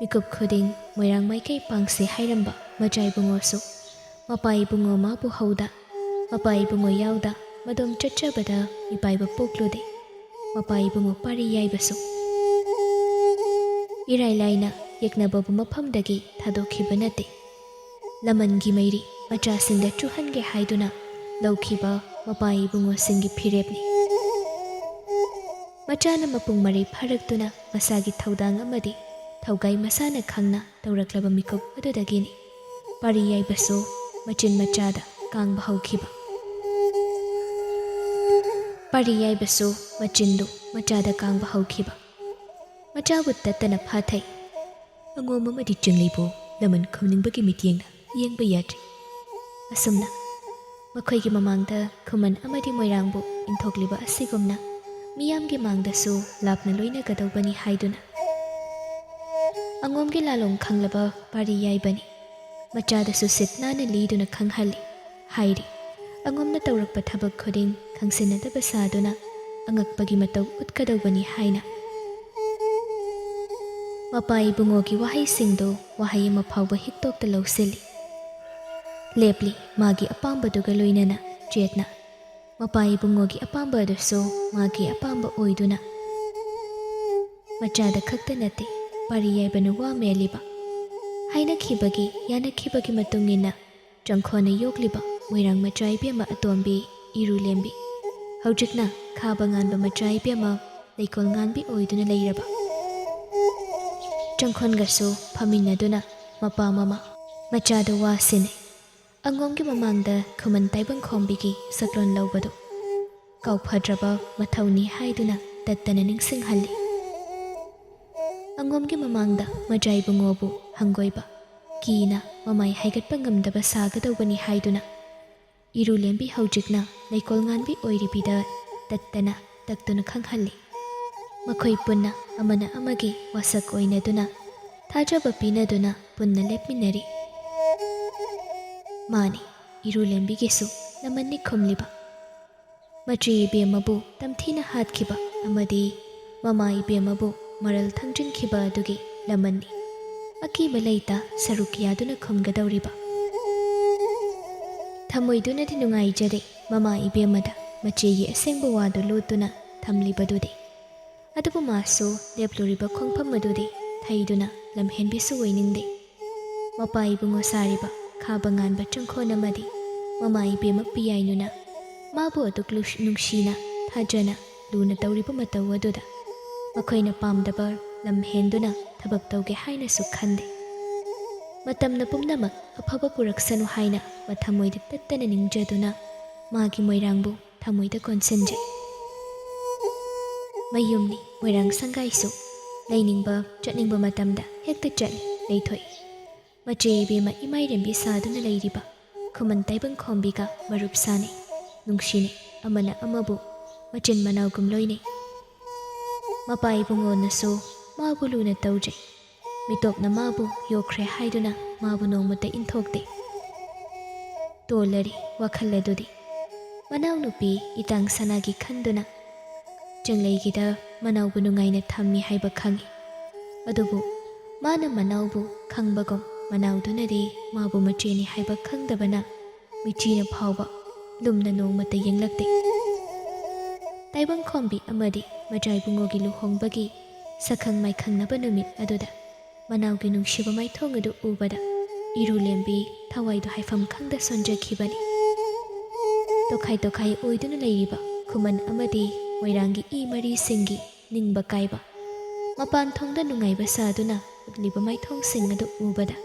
ꯃꯤꯀꯨꯞ ꯈꯨꯗꯤꯡ ꯃꯣꯏꯔꯥꯡ ꯃꯥꯏꯀꯩ ꯄꯥꯡꯁꯤ ꯍꯥꯏꯔꯝꯕ ꯃꯆꯥ ꯏꯕꯨꯡꯉꯣꯁꯨ ꯃꯄꯥ ꯏꯕꯨꯡꯉꯣ ꯃꯥꯕꯨ ꯍꯧꯗ ꯃꯄꯥ ꯏꯕꯨꯡꯉꯣ ꯌꯥꯎꯗ ꯃꯗꯣꯝ ꯆꯠꯆꯕꯗ ꯃꯤꯄꯥꯏꯕ ꯄꯣꯛꯂꯨꯗꯦ꯫ ꯃꯄꯥ ꯏꯕꯨꯡꯉꯣ ꯄꯥꯔꯤ ꯌꯥꯏꯕꯁꯨ ꯏꯔꯥꯏ ꯂꯥꯏꯅ ꯌꯦꯛꯅꯕꯕꯨ ꯃꯐꯝꯗꯒꯤ ꯊꯥꯗꯣꯛꯈꯤꯕ ꯅꯠꯇꯦ꯫ ꯂꯃꯟꯒꯤ ꯃꯩꯔꯤ ꯃꯆꯥꯁꯤꯡꯗ ꯆꯨꯍꯟꯒꯦ ꯍꯥꯏꯗꯨꯅ ꯂꯧꯈꯤꯕ ꯃꯄꯥ ꯏꯕꯨꯡꯉꯣꯁꯤꯡꯒꯤ ꯐꯤꯔꯦꯞꯅꯤ꯫ ꯃꯆꯥꯅ ꯃꯄꯨꯡ ꯃꯔꯩ ꯐꯥꯔꯛꯇꯨꯅ ꯃꯁꯥꯒꯤ ꯊꯧꯗꯥꯡ ꯑꯃꯗꯤ ꯊꯧꯒꯥꯏ ꯃꯁꯥꯅ ꯈꯪꯅ ꯇꯧꯔꯛꯂꯕ ꯃꯤꯀꯨꯞ ꯑꯗꯨꯗꯒꯤꯅꯤ ꯄꯥꯔꯤ ꯌꯥꯏꯕꯁꯨ ꯃꯆꯤꯟ ꯃꯆꯥꯗ ꯀꯥꯡꯕ ꯍꯧꯈꯤꯕ꯫ ꯄꯥꯔꯤ ꯌꯥꯏꯕꯁꯨ ꯃꯆꯤꯟꯗꯨ ꯃꯆꯥꯗ ꯀꯥꯡꯕ ꯍꯧꯈꯤꯕ꯫ ꯃꯆꯥꯕꯨ ꯇꯠꯇꯅ ꯐꯥꯊꯩ꯫ ꯑꯉꯣꯝ ꯑꯃꯗꯤ ꯆꯤꯡꯂꯤꯕꯨ ꯂꯃꯟ ꯈꯨꯝꯅꯤꯡꯕꯒꯤ ꯃꯤꯠꯌꯦꯡꯅ ꯌꯦꯡꯕ ꯌꯥꯗ꯭ꯔꯤ꯫ ꯑꯁꯨꯝꯅ ꯃꯈꯣꯏꯒꯤ ꯃꯃꯥꯡꯗ ꯈꯨꯃꯟ ꯑꯃꯗꯤ ꯃꯣꯏꯔꯥꯡꯕꯨ ꯏꯟꯊꯣꯛꯂꯤꯕ ꯑꯁꯤꯒꯨꯝꯅ ꯃꯤꯌꯥꯝꯒꯤ ꯃꯥꯡꯗꯁꯨ ꯂꯥꯞꯅ ꯂꯣꯏꯅꯒꯗꯧꯕꯅꯤ ꯍꯥꯏꯗꯨꯅ ꯑꯉꯣꯝꯒꯤ ꯂꯥꯂꯣꯡ ꯈꯪꯂꯕ ꯄꯥꯔꯤ ꯌꯥꯏꯕꯅꯤ꯫ ꯃꯆꯥꯗꯁꯨ ꯁꯤꯠ ꯅꯥꯟꯅ ꯂꯤꯗꯨꯅ ꯈꯪꯍꯜꯂꯤ꯫ ꯍꯥꯏꯔꯤ, ꯑꯉꯣꯝꯅ ꯇꯧꯔꯛꯄ ꯊꯕꯛ ꯈꯨꯗꯤꯡ ꯈꯪꯁꯤꯟꯅꯗꯕ ꯁꯥꯗꯨꯅ ꯑꯉꯛꯄꯒꯤ ꯃꯇꯧ ꯎꯠꯀꯗꯧꯕꯅꯤ ꯍꯥꯏꯅ꯫ ꯃꯄꯥ ꯏꯕꯨꯡꯉꯣꯒꯤ ꯋꯥꯍꯩꯁꯤꯡꯗꯨ ꯋꯥꯍꯩ ꯑꯃ ꯐꯥꯎꯕ ꯍꯤꯛꯇꯣꯛꯇ ꯂꯧꯁꯤꯜꯂꯤ꯫ ꯂꯦꯞꯂꯤ ꯃꯥꯒꯤ ꯑꯄꯥꯝꯕꯗꯨꯒ ꯂꯣꯏꯅꯅ ꯆꯦꯠꯅ꯫ ꯃꯄꯥ ꯏꯕꯨꯡꯉꯣꯒꯤ ꯑꯄꯥꯝꯕ ꯑꯗꯨꯁꯨ ꯃꯥꯒꯤ ꯑꯄꯥꯝꯕ ꯑꯣꯏꯗꯨꯅ ꯃꯆꯥꯗ ꯈꯛꯇ ꯅꯠꯇꯦ, ꯄꯥꯔꯤ ꯌꯥꯏꯕꯅ ꯋꯥ ꯃꯦꯜꯂꯤꯕ꯫ ꯍꯥꯏꯅꯈꯤꯕꯒꯤ, ꯌꯥꯅꯈꯤꯕꯒꯤ ꯃꯇꯨꯡ ꯏꯟꯅ ꯆꯪꯈꯣꯟꯅ ꯌꯣꯛꯂꯤꯕ ꯃꯣꯏꯔꯥꯡ ꯃꯆꯥ ꯏꯕꯦꯝꯃ ꯑꯇꯣꯝꯕꯤ ꯏꯔꯨꯂꯦꯝꯕꯤ ꯍꯧꯖꯤꯛꯅ ꯈꯥꯕ ꯉꯥꯟꯕ ꯃꯆꯥ ꯏꯕꯦꯝꯃ ꯂꯩꯀꯣꯜ ꯉꯥꯟꯕꯤ ꯑꯣꯏꯗꯨꯅ ꯂꯩꯔꯕ꯫ ꯆꯪꯈꯣꯟꯒꯁꯨ ꯐꯝꯃꯤꯟꯅꯗꯨꯅ ꯃꯄꯥ ꯃꯃꯥ ꯃꯆꯥꯗ ꯋꯥ ꯁꯤꯟꯅꯩ꯫ ꯑꯉꯣꯝꯒꯤ ꯃꯃꯥꯡꯗ ꯈꯨꯃꯟ ꯇꯥꯏꯕꯪꯈꯣꯝꯕꯤꯒꯤ ꯁꯛꯂꯣꯟ ꯂꯧꯕꯗꯨ ꯀꯥꯎꯐꯗ꯭ꯔꯕ ꯃꯊꯧꯅꯤ ꯍꯥꯏꯗꯨꯅ ꯇꯠꯇꯅ ꯅꯤꯡꯁꯤꯡꯍꯜꯂꯤ꯫ ꯑꯉꯣꯝꯒꯤ ꯃꯃꯥꯡꯗ ꯃꯆꯥ ꯏꯕꯨꯡꯉꯣꯕꯨ ꯍꯪꯒꯣꯏꯕ ꯀꯤꯅ ꯃꯃꯥꯏ ꯍꯥꯏꯒꯠꯄ ꯉꯝꯗꯕ ꯁꯥꯒꯗꯧꯕꯅꯤ ꯍꯥꯏꯗꯨꯅ ꯏꯔꯨꯂꯦꯝꯕꯤ ꯍꯧꯖꯤꯛꯅ ꯂꯩꯀꯣꯜ ꯉꯥꯟꯕꯤ ꯑꯣꯏꯔꯤꯕꯤꯗ ꯇꯠꯇꯅ ꯇꯛꯇꯨꯅ ꯈꯪꯍꯜꯂꯤ꯫ ꯃꯈꯣꯏ ꯄꯨꯟꯅ ꯑꯃꯅ ꯑꯃꯒꯤ ꯋꯥꯁꯛ ꯑꯣꯏꯅꯗꯨꯅ ꯊꯥꯖꯕ ꯄꯤꯅꯗꯨꯅ ꯄꯨꯟꯅ ꯂꯦꯞꯃꯤꯟꯅꯔꯤ꯫ ꯃꯥꯅꯤ, ꯏꯔꯨꯂꯦꯝꯕꯤꯒꯤꯁꯨ ꯂꯃꯟꯅꯤ ꯈꯨꯝꯂꯤꯕ꯫ ꯃꯆꯦ ꯏꯕꯦꯝꯃꯕꯨ ꯇꯝꯊꯤꯅ ꯍꯥꯠꯈꯤꯕ ꯑꯃꯗꯤ ꯃꯃꯥ ꯏꯕꯦꯝꯃꯕꯨ ꯃꯔꯜ ꯊꯪꯖꯤꯟꯈꯤꯕ ꯑꯗꯨꯒꯤ ꯂꯃꯟꯅꯤ꯫ ꯑꯀꯤꯕ ꯂꯩꯇ ꯁꯔꯨꯛ ꯌꯥꯗꯨꯅ ꯈꯨꯝꯒꯗꯧꯔꯤꯕ꯫ ꯊꯃꯣꯏꯗꯨꯅꯗꯤ ꯅꯨꯡꯉꯥꯏꯖꯔꯦ ꯃꯃꯥ ꯏꯕꯦꯝꯃꯗ ꯃꯆꯦꯒꯤ ꯑꯁꯦꯡꯕ ꯋꯥꯗꯨ ꯂꯣꯠꯇꯨꯅ ꯊꯝꯂꯤꯕꯗꯨꯗꯤ꯫ ꯑꯗꯨꯕꯨ ꯃꯥꯁꯨ ꯂꯦꯞꯂꯨꯔꯤꯕ ꯈꯣꯡꯐꯝ ꯑꯗꯨꯗꯤ ꯊꯩꯗꯨꯅ ꯂꯝꯍꯦꯟꯕꯤꯁꯨ ꯑꯣꯏꯅꯤꯡꯗꯦ꯫ ꯃꯄꯥ ꯏꯕꯨꯡꯉꯣ ꯁꯥꯔꯤꯕ ꯈꯥꯕ ꯉꯥꯟꯕ ꯆꯪꯈꯣꯟ ꯑꯃꯗꯤ ꯃꯃꯥ ꯏꯕꯦꯝꯃ ꯄꯤꯌꯥꯏꯅꯨꯅ ꯃꯥꯕꯨ ꯑꯗꯨꯛ ꯂꯨ-, ꯅꯨꯡꯁꯤꯅ, ꯊꯥꯖꯅ, ꯂꯨꯅ ꯇꯧꯔꯤꯕ ꯃꯇꯧ ꯑꯗꯨꯗ ꯃꯈꯣꯏꯅ ꯄꯥꯝꯗꯕ ꯂꯝꯍꯦꯟꯗꯨꯅ ꯊꯕꯛ ꯇꯧꯒꯦ ꯍꯥꯏꯅꯁꯨ ꯈꯟꯗꯦ꯫ ꯃꯇꯝꯅ ꯄꯨꯝꯅꯃꯛ ꯑꯐꯕ ꯄꯨꯔꯛꯁꯅꯨ ꯍꯥꯏꯅ ꯃꯊꯃꯣꯏꯗ ꯇꯠꯇꯅ ꯅꯤꯡꯖꯗꯨꯅ ꯃꯥꯒꯤ ꯃꯣꯏꯔꯥꯡꯕꯨ ꯊꯃꯣꯏꯗ ꯀꯣꯟꯁꯤꯟꯖꯩ꯫ ꯃꯌꯨꯝꯅꯤ ꯃꯣꯏꯔꯥꯡ ꯁꯪꯒꯥꯏꯁꯨ꯫ ꯂꯩꯅꯤꯡꯕ ꯆꯠꯅꯤꯡꯕ ꯃꯇꯝꯗ ꯍꯦꯛꯇ ꯆꯠꯂꯤ, ꯂꯩꯊꯣꯛꯏ꯫ ꯃꯆꯦ ꯏꯕꯦꯝꯃ ꯏꯃꯥꯏꯔꯦꯝꯕꯤ ꯁꯥꯗꯨꯅ ꯂꯩꯔꯤꯕ ꯈꯨꯃꯟ ꯇꯥꯏꯕꯪꯈꯣꯝꯕꯤꯒ ꯃꯔꯨꯞ ꯁꯥꯅꯩ, ꯅꯨꯡꯁꯤꯅꯩ꯫ ꯑꯃꯅ ꯑꯃꯕꯨ ꯃꯆꯤꯟ ꯃꯅꯥꯎꯒꯨꯝ ꯂꯣꯏꯅꯩ꯫ ꯃꯄꯥ ꯏꯕꯨꯡꯉꯣꯅꯁꯨ ꯃꯥꯕꯨ ꯂꯨꯅ ꯇꯧꯖꯩ꯫ ꯃꯤꯇꯣꯞꯅ ꯃꯥꯕꯨ ꯌꯣꯛꯈ꯭ꯔꯦ ꯍꯥꯏꯗꯨꯅ ꯃꯥꯕꯨ ꯅꯣꯡꯃꯇ ꯏꯟꯊꯣꯛꯇꯦ꯫ ꯇꯣꯜꯂꯔꯤ ꯋꯥꯈꯜ ꯑꯗꯨꯗꯤ꯫ ꯃꯅꯥꯎꯅꯨꯄꯤ ꯏꯇꯥꯡ ꯁꯅꯥꯒꯤ ꯈꯟꯗꯨꯅ ꯆꯤꯡꯂꯩꯒꯤꯗ ꯃꯅꯥꯎꯕꯨ ꯅꯨꯡꯉꯥꯏꯅ ꯊꯝꯃꯤ ꯍꯥꯏꯕ ꯈꯪꯏ꯫ ꯑꯗꯨꯕꯨ ꯃꯥꯅ ꯃꯅꯥꯎꯕꯨ ꯈꯪꯕꯒꯨꯝ ꯃꯅꯥꯎꯗꯨꯅꯗꯤ ꯃꯥꯕꯨ ꯃꯆꯦꯅꯤ ꯍꯥꯏꯕ ꯈꯪꯗꯕꯅ ꯃꯤꯆꯤꯅ ꯐꯥꯎꯕ ꯂꯨꯝꯅ ꯅꯣꯡꯃꯇ ꯌꯦꯡꯂꯛꯇꯦ꯫ ꯇꯥꯏꯕꯪꯈꯣꯝꯕꯤ ꯑꯃꯗꯤ ꯃꯆꯥ ꯏꯕꯨꯡꯉꯣꯒꯤ ꯂꯨꯍꯣꯡꯕꯒꯤ ꯁꯛꯈꯪ ꯃꯥꯏꯈꯪꯅꯕ ꯅꯨꯃꯤꯠ ꯑꯗꯨꯗ ꯃꯅꯥꯎꯒꯤ ꯅꯨꯡꯁꯤꯕ ꯃꯥꯏꯊꯣꯡ ꯑꯗꯨ ꯎꯕꯗ ꯏꯔꯨꯂꯦꯝꯕꯤ ꯊꯋꯥꯏꯗꯨ ꯍꯥꯏꯐꯝ ꯈꯪꯗ ꯁꯣꯟꯖꯈꯤꯕꯅꯤ꯫ ꯇꯣꯈꯥꯏ ꯇꯣꯈꯥꯏ ꯑꯣꯏꯗꯨꯅ ꯂꯩꯔꯤꯕ ꯈꯨꯃꯟ ꯑꯃꯗꯤ ꯃꯣꯏꯔꯥꯡꯒꯤ ꯏ ꯃꯔꯤꯁꯤꯡꯒꯤ ꯅꯤꯡꯕ ꯀꯥꯏꯕ, ꯃꯄꯥꯟ ꯊꯣꯡꯗ ꯅꯨꯡꯉꯥꯏꯕ ꯁꯥꯗꯨꯅ ꯎꯠꯂꯤꯕ ꯃꯥꯏꯊꯣꯡꯁꯤꯡ ꯑꯗꯨ ꯎꯕꯗ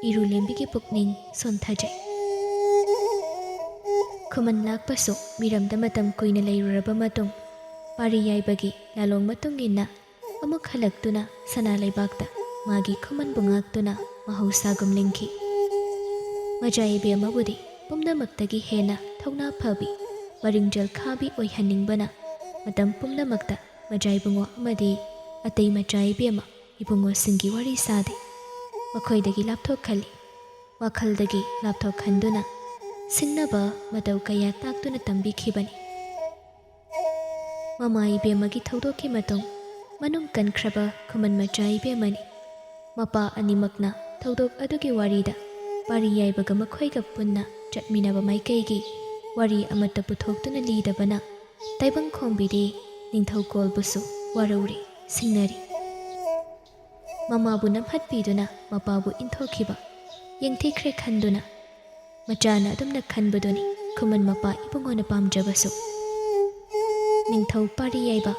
ꯏꯔꯨꯂꯦꯝꯕꯤꯒꯤ ꯄꯨꯛꯅꯤꯡ ꯁꯣꯟꯊꯖꯩ꯫ ꯈꯨꯃꯟ ꯂꯥꯛꯄꯁꯨ ꯃꯤꯔꯝꯗ ꯃꯇꯝ ꯀꯨꯏꯅ ꯂꯩꯔꯨꯔꯕ ꯃꯇꯨꯡ, ꯄꯥꯔꯤ ꯌꯥꯏꯕꯒꯤ ꯂꯥꯂꯣꯡ ꯃꯇꯨꯡ ꯏꯟꯅ ꯑꯃꯨꯛ ꯍꯜꯂꯛꯇꯨꯅ ꯁꯅꯥ ꯂꯩꯕꯥꯛꯇ ꯃꯥꯒꯤ ꯈꯨꯃꯟꯕꯨ ꯉꯥꯛꯇꯨꯅ ꯃꯍꯧꯁꯥꯒꯨꯝ ꯂꯤꯡꯈꯤ꯫ ꯃꯆꯥ ꯏꯕꯦꯝꯃꯕꯨꯗꯤ ꯄꯨꯝꯅꯃꯛꯇꯒꯤ ꯍꯦꯟꯅ ꯊꯧꯅꯥ ꯐꯕꯤ, ꯃꯔꯤꯡꯖꯦꯜ ꯈꯥꯕꯤ ꯑꯣꯏꯍꯟꯅꯤꯡꯕꯅ ꯃꯇꯝ ꯄꯨꯝꯅꯃꯛꯇ ꯃꯆꯥ ꯏꯕꯨꯡꯉꯣ ꯑꯃꯗꯤ ꯑꯇꯩ ꯃꯆꯥ ꯏꯕꯦꯝꯃ ꯏꯕꯨꯡꯉꯣꯁꯤꯡꯒꯤ ꯋꯥꯔꯤ ꯁꯥꯗꯦ꯫ ꯃꯈꯣꯏꯗꯒꯤ ꯂꯥꯞꯊꯣꯛꯍꯜꯂꯤ꯫ ꯋꯥꯈꯜꯗꯒꯤ ꯂꯥꯞꯊꯣꯛꯍꯟꯗꯨꯅ ꯁꯤꯡꯅꯕ ꯃꯇꯧ ꯀꯌꯥ ꯇꯥꯛꯇꯨꯅ ꯇꯝꯕꯤꯈꯤꯕꯅꯤ꯫ ꯃꯃꯥ ꯏꯕꯦꯝꯃꯒꯤ ꯊꯧꯗꯣꯛꯀꯤ ꯃꯇꯨꯡ ꯃꯅꯨꯡ ꯀꯟꯈ꯭ꯔꯕ ꯈꯨꯃꯟ ꯃꯆꯥ ꯏꯕꯦꯝꯃꯅꯤ꯫ ꯃꯄꯥ ꯑꯅꯤꯃꯛꯅ ꯊꯧꯗꯣꯛ ꯑꯗꯨꯒꯤ ꯋꯥꯔꯤꯗ ꯄꯥꯔꯤ ꯌꯥꯏꯕꯒ ꯃꯈꯣꯏꯒ ꯄꯨꯟꯅ ꯆꯠꯃꯤꯟꯅꯕ ꯃꯥꯏꯀꯩꯒꯤ ꯋꯥꯔꯤ ꯑꯃꯠꯇ ꯄꯨꯊꯣꯛꯇꯨꯅ ꯂꯤꯗꯕꯅ ꯇꯥꯏꯕꯪꯈꯣꯝꯕꯤꯗꯤ ꯅꯤꯡꯊꯧ ꯀꯣꯜꯕꯨꯁꯨ ꯋꯥꯔꯧꯔꯤ, ꯁꯤꯡꯅꯔꯤ꯫ ꯃꯃꯥꯕꯨ ꯅꯝꯍꯠꯄꯤꯗꯨꯅ ꯃꯄꯥꯕꯨ ꯏꯟꯊꯣꯛꯈꯤꯕ ꯌꯦꯡꯊꯤꯈ꯭ꯔꯦ ꯈꯟꯗꯨꯅ ꯃꯆꯥꯅ ꯑꯗꯨꯝꯅ ꯈꯟꯕꯗꯨꯅꯤ ꯈꯨꯃꯟ ꯃꯄꯥ ꯏꯕꯨꯡꯉꯣꯅ ꯄꯥꯝꯖꯕꯁꯨ꯫ ꯅꯤꯡꯊꯧ ꯄꯥꯔꯤ ꯌꯥꯏꯕ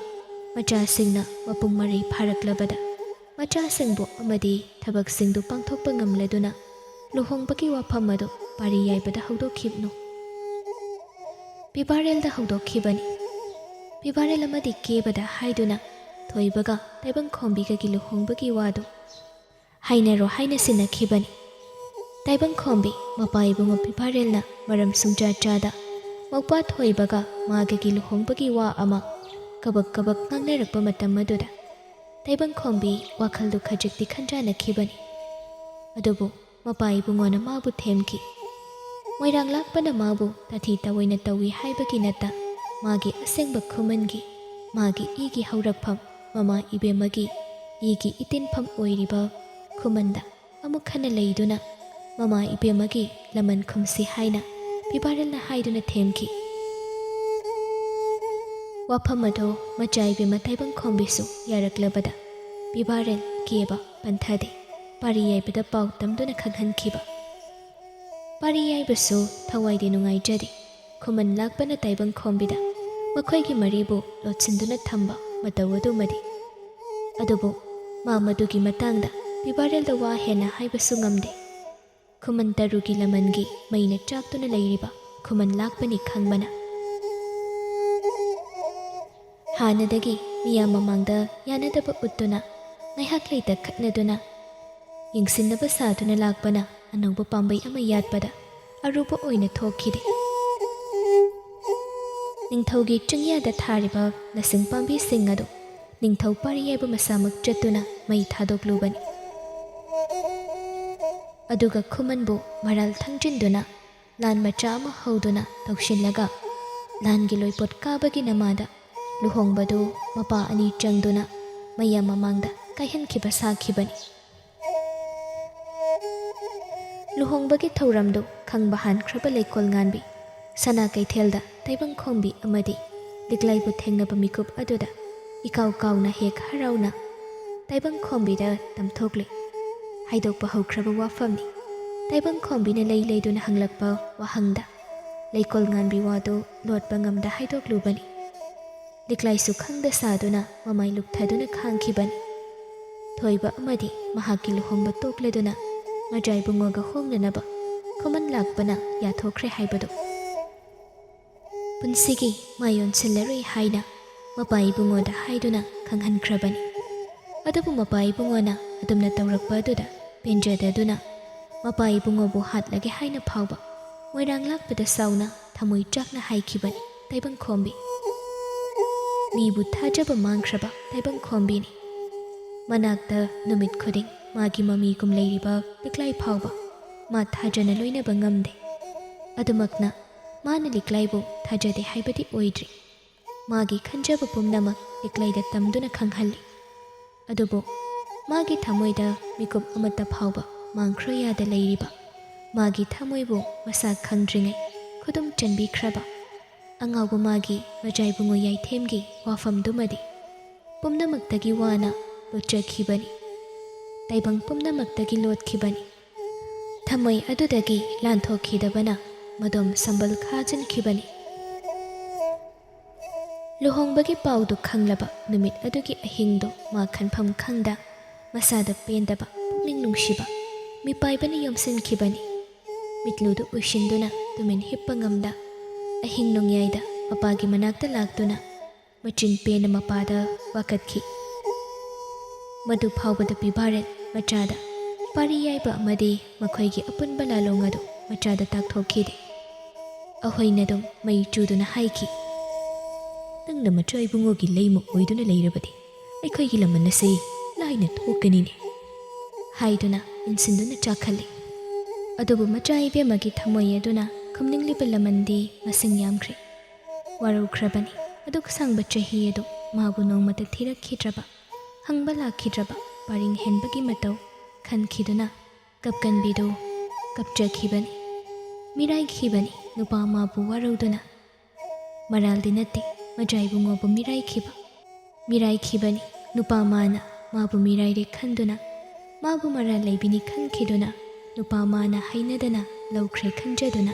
ꯃꯆꯥꯁꯤꯡꯅ ꯃꯄꯨꯡ ꯃꯔꯩ ꯐꯥꯔꯛꯂꯕꯗ ꯃꯆꯥꯁꯤꯡꯕꯨ ꯑꯃꯗꯤ ꯊꯕꯛꯁꯤꯡꯗꯨ ꯄꯥꯡꯊꯣꯛꯄ ꯉꯝꯂꯗꯨꯅ ꯂꯨꯍꯣꯡꯕꯒꯤ ꯋꯥꯐꯝ ꯑꯗꯨ ꯄꯥꯔꯤ ꯌꯥꯏꯕꯗ ꯍꯧꯗꯣꯛꯈꯤꯕꯅꯨ꯫ ꯄꯤꯕꯥꯔꯦꯜꯗ ꯍꯧꯗꯣꯛꯈꯤꯕꯅꯤ꯫ ꯐꯤꯕꯥꯔꯦꯜ ꯑꯃꯗꯤ ꯀꯦꯕꯗ ꯍꯥꯏꯗꯨꯅ ꯊꯣꯏꯕꯒ ꯇꯥꯏꯕꯪꯈꯣꯝꯕꯤꯒꯒꯤ ꯂꯨꯍꯣꯡꯕꯒꯤ ꯋꯥꯗꯨ ꯍꯥꯏꯅꯔꯣ ꯍꯥꯏꯅ ꯁꯤꯟꯅꯈꯤꯕꯅꯤ꯫ ꯇꯥꯏꯕꯪꯈꯣꯝꯕꯤ ꯃꯄꯥ ꯏꯕꯨꯡꯉꯣ ꯐꯤꯕꯥꯔꯦꯜꯅ ꯃꯔꯝ ꯁꯨꯡꯆꯥ ꯆꯥꯗ ꯃꯧꯄ꯭ꯋꯥ ꯊꯣꯏꯕꯒ ꯃꯥꯒꯒꯤ ꯂꯨꯍꯣꯡꯕꯒꯤ ꯋꯥ ꯑꯃ ꯀꯕꯛ ꯀꯕꯛ ꯉꯥꯡꯅꯔꯛꯄ ꯃꯇꯝ ꯑꯗꯨꯗ ꯇꯥꯏꯕꯪꯈꯣꯝꯕꯤ ꯋꯥꯈꯜꯗꯨ ꯈꯖꯤꯛꯇꯤ ꯈꯟꯖꯥꯅꯈꯤꯕꯅꯤ꯫ ꯑꯗꯨꯕꯨ ꯃꯄꯥ ꯏꯕꯨꯡꯉꯣꯅ ꯃꯥꯕꯨ ꯊꯦꯝꯈꯤ꯫ ꯃꯣꯏꯔꯥꯡ ꯂꯥꯛꯄꯅ ꯃꯥꯕꯨ ꯇꯥꯊꯤ ꯇꯥꯑꯣꯏꯅ ꯇꯧꯏ ꯍꯥꯏꯕꯒꯤ ꯅꯠꯇ, ꯃꯥꯒꯤ ꯑꯁꯦꯡꯕ ꯈꯨꯃꯟꯒꯤ, ꯃꯥꯒꯤ ꯏꯒꯤ ꯍꯧꯔꯛꯐꯝ, ꯃꯃꯥ ꯏꯕꯦꯝꯃꯒꯤ ꯏꯒꯤ ꯏꯇꯤꯟꯐꯝ ꯑꯣꯏꯔꯤꯕ ꯈꯨꯃꯟꯗ ꯑꯃꯨꯛ ꯍꯟꯅ ꯂꯩꯗꯨꯅ ꯃꯃꯥ ꯏꯕꯦꯝꯃꯒꯤ ꯂꯃꯟ ꯈꯨꯝꯁꯤ ꯍꯥꯏꯅ ꯐꯤꯕꯥꯔꯦꯜꯅ ꯍꯥꯏꯗꯨꯅ ꯊꯦꯝꯈꯤ꯫ ꯋꯥꯐꯝ ꯑꯗꯨ ꯃꯆꯥ ꯏꯕꯦꯝꯃ ꯇꯥꯏꯕꯪꯈꯣꯝꯕꯤꯁꯨ ꯌꯥꯔꯛꯂꯕꯗ ꯐꯤꯕꯥꯔꯦꯜ ꯀꯦꯕ ꯄꯟꯊꯗꯦ꯫ ꯄꯥꯔꯤ ꯌꯥꯏꯕꯗ ꯄꯥꯎ ꯇꯝꯗꯨꯅ ꯈꯪꯍꯟꯈꯤꯕ꯫ ꯄꯥꯔꯤ ꯌꯥꯏꯕꯁꯨ ꯊꯋꯥꯏꯗꯤ ꯅꯨꯡꯉꯥꯏꯖꯗꯦ꯫ ꯈꯨꯃꯟ ꯂꯥꯛꯄꯅ ꯇꯥꯏꯕꯪꯈꯣꯝꯕꯤꯗ ꯃꯈꯣꯏꯒꯤ ꯃꯔꯤꯕꯨ ꯂꯣꯠꯁꯤꯟꯗꯨꯅ ꯊꯝꯕ ꯃꯇꯧ ꯑꯗꯨꯃꯗꯤ꯫ ꯑꯗꯨꯕꯨ ꯃꯥ ꯃꯗꯨꯒꯤ ꯃꯇꯥꯡꯗ ꯐꯤꯕꯥꯔꯦꯜꯗ ꯋꯥ ꯍꯦꯟꯅ ꯍꯥꯏꯕꯁꯨ ꯉꯝꯗꯦ꯫ ꯈꯨꯃꯟ ꯇꯔꯨꯒꯤ ꯂꯃꯟꯒꯤ ꯃꯩꯅ ꯆꯥꯛꯇꯨꯅ ꯂꯩꯔꯤꯕ ꯈꯨꯃꯟ ꯂꯥꯛꯄꯅꯤ ꯈꯪꯕꯅ꯫ ꯍꯥꯟꯅꯗꯒꯤ ꯃꯤꯌꯥꯝ ꯃꯃꯥꯡꯗ ꯌꯥꯅꯗꯕ ꯎꯠꯇꯨꯅ ꯉꯥꯏꯍꯥꯛ ꯂꯩꯇ ꯈꯠꯅꯗꯨꯅ ꯌꯦꯡꯁꯤꯟꯅꯕ ꯁꯥꯗꯨꯅ ꯂꯥꯛꯄꯅ ꯑꯅꯧꯕ ꯄꯥꯝꯕꯩ ꯑꯃ ꯌꯥꯠꯄꯗ ꯑꯔꯨꯕ ꯑꯣꯏꯅ ꯊꯣꯛꯈꯤꯗꯦ꯫ ꯅꯤꯡꯊꯧꯒꯤ ꯆꯤꯡꯌꯥꯗ ꯊꯥꯔꯤꯕ ꯂꯁꯤꯡ ꯄꯥꯝꯕꯤꯁꯤꯡ ꯑꯗꯨ ꯅꯤꯡꯊꯧ ꯄꯥꯔꯤ ꯌꯥꯏꯕ ꯃꯁꯥꯃꯛ ꯆꯠꯇꯨꯅ ꯃꯩ ꯊꯥꯗꯣꯛꯂꯨꯕꯅꯤ꯫ ꯑꯗꯨꯒ ꯈꯨꯃꯟꯕꯨ ꯃꯔꯥꯜ ꯊꯪꯖꯤꯟꯗꯨꯅ ꯂꯥꯟ ꯃꯆꯥ ꯑꯃ ꯍꯧꯗꯨꯅ ꯇꯧꯁꯤꯜꯂꯒ ꯂꯥꯟꯒꯤ ꯂꯣꯏꯄꯣꯠ ꯀꯥꯕꯒꯤ ꯅꯃꯥꯗ ꯂꯨꯍꯣꯡꯕꯗꯨ ꯃꯄꯥ ꯑꯅꯤ ꯆꯪꯗꯨꯅ ꯃꯌꯥꯝ ꯃꯃꯥꯡꯗ ꯀꯥꯏꯍꯟꯈꯤꯕ ꯁꯥꯈꯤꯕꯅꯤ꯫ ꯂꯨꯍꯣꯡꯕꯒꯤ ꯊꯧꯔꯝꯗꯨ ꯈꯪꯕ ꯍꯥꯟꯈ꯭ꯔꯕ ꯂꯩꯀꯣꯜ ꯉꯥꯟꯕꯤ, ꯁꯅꯥ ꯀꯩꯊꯦꯜꯗ ꯇꯥꯏꯕꯪꯈꯣꯝꯕꯤ ꯑꯃꯗꯤ ꯂꯤꯛꯂꯥꯏꯕꯨ ꯊꯦꯡꯅꯕ ꯃꯤꯀꯨꯞ ꯑꯗꯨꯗ ꯏꯀꯥꯎ ꯀꯥꯎꯅ ꯍꯦꯛ ꯍꯔꯥꯎꯅ ꯇꯥꯏꯕꯪꯈꯣꯝꯕꯤꯗ ꯇꯝꯊꯣꯛꯂꯦ꯫ ꯍꯥꯏꯗꯣꯛꯄ ꯍꯧꯈ꯭ꯔꯕ ꯋꯥꯐꯝꯅꯤ꯫ ꯇꯥꯏꯕꯪꯈꯣꯝꯕꯤꯅ ꯂꯩ ꯂꯩꯗꯨꯅ ꯍꯪꯂꯛꯄ ꯋꯥꯍꯪꯗ ꯂꯩꯀꯣꯜ ꯉꯥꯟꯕꯤ ꯋꯥꯗꯨ ꯂꯣꯠꯄ ꯉꯝꯗ ꯍꯥꯏꯗꯣꯛꯂꯨꯕꯅꯤ꯫ ꯂꯤꯛꯂꯥꯏꯁꯨ ꯈꯪꯗ ꯁꯥꯗꯨꯅ ꯃꯃꯥꯏ ꯂꯨꯞꯊꯗꯨꯅ ꯈꯥꯡꯈꯤꯕꯅꯤ꯫ ꯊꯣꯏꯕ ꯑꯃꯗꯤ ꯃꯍꯥꯛꯀꯤ ꯂꯨꯍꯣꯡꯕ ꯇꯣꯛꯂꯗꯨꯅ ꯃꯖꯥꯏꯕꯨꯡꯉꯣꯒ ꯍꯣꯡꯅꯅꯕ ꯈꯨꯃꯟ ꯂꯥꯛꯄꯅ ꯌꯥꯊꯣꯛꯈ꯭ꯔꯦ ꯍꯥꯏꯕꯗꯨ꯫ ꯄꯨꯟꯁꯤꯒꯤ ꯃꯥ ꯌꯣꯟꯁꯤꯜꯂꯔꯣꯏ ꯍꯥꯏꯅ ꯃꯄꯥ ꯏꯕꯨꯡꯉꯣꯗ ꯍꯥꯏꯗꯨꯅ ꯈꯪꯍꯟꯈ꯭ꯔꯕꯅꯤ꯫ ꯑꯗꯨꯕꯨ ꯃꯄꯥ ꯏꯕꯨꯡꯉꯣꯅ ꯑꯗꯨꯝꯅ ꯇꯧꯔꯛꯄ ꯑꯗꯨꯗ ꯄꯦꯟꯖꯗꯗꯨꯅ ꯃꯄꯥ ꯏꯕꯨꯡꯉꯣꯕꯨ ꯍꯥꯠꯂꯒꯦ ꯍꯥꯏꯅ ꯐꯥꯎꯕ ꯃꯣꯏꯔꯥꯡ ꯂꯥꯛꯄꯗ ꯁꯥꯎꯅ ꯊꯃꯣꯏ ꯆꯥꯛꯅ ꯍꯥꯏꯈꯤꯕꯅꯤ ꯇꯥꯏꯕꯪꯈꯣꯝꯕꯤ꯫ ꯃꯤꯕꯨ ꯊꯥꯖꯕ ꯃꯥꯡꯈ꯭ꯔꯕ ꯇꯥꯏꯕꯪꯈꯣꯝꯕꯤꯅꯤ꯫ ꯃꯅꯥꯛꯇ ꯅꯨꯃꯤꯠ ꯈꯨꯗꯤꯡ ꯃꯥꯒꯤ ꯃꯃꯤꯒꯨꯝ ꯂꯩꯔꯤꯕ ꯂꯤꯛꯂꯥꯏ ꯐꯥꯎꯕ ꯃꯥ ꯊꯥꯖꯅ ꯂꯣꯏꯅꯕ ꯉꯝꯗꯦ꯫ ꯑꯗꯨꯃꯛꯅ ꯃꯥꯅ ꯂꯤꯛꯂꯥꯏꯕꯨ ꯊꯥꯖꯗꯦ ꯍꯥꯏꯕꯗꯤ ꯑꯣꯏꯗ꯭ꯔꯤ꯫ ꯃꯥꯒꯤ ꯈꯟꯖꯕ ꯄꯨꯝꯅꯃꯛ ꯂꯤꯛꯂꯥꯏꯗ ꯇꯝꯗꯨꯅ ꯈꯪꯍꯜꯂꯤ꯫ ꯑꯗꯨꯕꯨ ꯃꯥꯒꯤ ꯊꯃꯣꯏꯗ ꯃꯤꯀꯨꯞ ꯑꯃꯠꯇ ꯐꯥꯎꯕ ꯃꯥꯡꯈ꯭ꯔꯣꯌꯥꯗ ꯂꯩꯔꯤꯕ ꯃꯥꯒꯤ ꯊꯃꯣꯏꯕꯨ ꯃꯁꯥ ꯈꯪꯗ꯭ꯔꯤꯉꯩ ꯈꯨꯗꯨꯝ ꯆꯟꯕꯤꯈ꯭ꯔꯕ ꯑꯉꯥꯎꯕ ꯃꯥꯒꯤ ꯃꯖꯥꯏꯕꯨꯡꯉꯣ ꯌꯥꯏꯊꯦꯝꯒꯤ ꯋꯥꯐꯝꯗꯨꯃꯗꯤ ꯄꯨꯝꯅꯃꯛꯇꯒꯤ ꯋꯥꯅ ꯂꯣꯠꯆꯈꯤꯕꯅꯤ꯫ ꯇꯥꯏꯕꯪ ꯄꯨꯝꯅꯃꯛꯇꯒꯤ ꯂꯣꯠꯈꯤꯕꯅꯤ꯫ ꯊꯃꯣꯏ ꯑꯗꯨꯗꯒꯤ ꯂꯥꯟꯊꯣꯛꯈꯤꯗꯕꯅ ꯃꯗꯣꯝ ꯁꯝꯕꯜ ꯈꯥꯖꯤꯟꯈꯤꯕꯅꯤ꯫ ꯂꯨꯍꯣꯡꯕꯒꯤ ꯄꯥꯎꯗꯨ ꯈꯪꯂꯕ ꯅꯨꯃꯤꯠ ꯑꯗꯨꯒꯤ ꯑꯍꯤꯡꯗꯨ ꯃꯥ ꯈꯟꯐꯝ ꯈꯪꯗ ꯃꯁꯥꯗ ꯄꯦꯟꯗꯕ ꯄꯨꯛꯅꯤꯡ ꯅꯨꯡꯁꯤꯕ ꯃꯤꯄꯥꯏꯕꯅ ꯌꯣꯝꯁꯤꯟꯈꯤꯕꯅꯤ꯫ ꯃꯤꯠꯂꯨꯗꯨ ꯎꯏꯁꯤꯟꯗꯨꯅ ꯇꯨꯃꯤꯟ ꯍꯤꯞꯄ ꯉꯝꯗ ꯑꯍꯤꯡ ꯅꯣꯡꯌꯥꯏꯗ ꯃꯄꯥꯒꯤ ꯃꯅꯥꯛꯇ ꯂꯥꯛꯇꯨꯅ ꯃꯆꯤꯟ ꯄꯦꯟꯅ ꯃꯄꯥꯗ ꯋꯥꯀꯠꯈꯤ꯫ ꯃꯗꯨ ꯐꯥꯎꯕꯗ ꯄꯤꯕꯥꯔꯦꯜ ꯃꯆꯥꯗ ꯄꯥꯔꯤ ꯌꯥꯏꯕ ꯑꯃꯗꯤ ꯃꯈꯣꯏꯒꯤ ꯑꯄꯨꯟꯕ ꯂꯥꯂꯣꯡ ꯑꯗꯨ ꯃꯆꯥꯗ ꯇꯥꯛꯊꯣꯛꯈꯤꯗꯦ꯫ ꯑꯍꯣꯏꯅ ꯑꯗꯨꯝ ꯃꯩ ꯆꯨꯗꯨꯅ ꯍꯥꯏꯈꯤ, "ꯅꯪꯅ ꯃꯆꯥ ꯏꯕꯨꯡꯉꯣꯒꯤ ꯂꯩꯃ ꯑꯣꯏꯗꯨꯅ ꯂꯩꯔꯕꯗꯤ ꯑꯩꯈꯣꯏꯒꯤ ꯂꯃꯟ ꯑꯁꯤ ꯂꯥꯏꯅ ꯊꯣꯛꯀꯅꯤꯅꯦ" ꯍꯥꯏꯗꯨꯅ ꯏꯟꯁꯤꯟꯗꯨꯅ ꯆꯥꯛꯈꯠꯂꯤ꯫ ꯑꯗꯨꯕꯨ ꯃꯆꯥ ꯏꯕꯦꯝꯃꯒꯤ ꯊꯃꯣꯏ ꯑꯗꯨꯅ ꯈꯨꯝꯅꯤꯡꯂꯤꯕ ꯂꯃꯟꯗꯤ ꯃꯁꯤꯡ ꯌꯥꯝꯈ꯭ꯔꯦ꯫ ꯋꯥꯔꯧꯈ꯭ꯔꯕꯅꯤ꯫ ꯑꯗꯨꯛ ꯁꯥꯡꯕ ꯆꯍꯤ ꯑꯗꯨ ꯃꯥꯕꯨ ꯅꯣꯡꯃꯇ ꯊꯤꯔꯛꯈꯤꯗ꯭ꯔꯕ, ꯍꯪꯕ ꯂꯥꯛꯈꯤꯗ꯭ꯔꯕ ꯄꯔꯤꯡ ꯍꯦꯟꯕꯒꯤ ꯃꯇꯧ ꯈꯟꯈꯤꯗꯨꯅ ꯀꯞꯀꯟꯕꯤꯗꯨ ꯀꯞꯆꯈꯤꯕꯅꯤ꯫ ꯃꯤꯔꯥꯏꯈꯤꯕꯅꯤ ꯅꯨꯄꯥ ꯃꯥꯕꯨ ꯋꯥꯔꯧꯗꯨꯅ꯫ ꯃꯔꯥꯜꯗꯤ ꯅꯠꯇꯦ ꯃꯆꯥ ꯏꯕꯨꯡꯉꯣꯕꯨ ꯃꯤꯔꯥꯏꯈꯤꯕ꯫ ꯃꯤꯔꯥꯏꯈꯤꯕꯅꯤ ꯅꯨꯄꯥ ꯃꯥꯅ ꯃꯥꯕꯨ ꯃꯤꯔꯥꯏꯔꯦ ꯈꯟꯗꯨꯅ, ꯃꯥꯕꯨ ꯃꯔꯥꯜ ꯂꯩꯕꯤꯅꯤ ꯈꯟꯈꯤꯗꯨꯅ ꯅꯨꯄꯥ ꯃꯥꯅ ꯍꯩꯅꯗꯅ ꯂꯧꯈ꯭ꯔꯦ ꯈꯟꯖꯗꯨꯅ꯫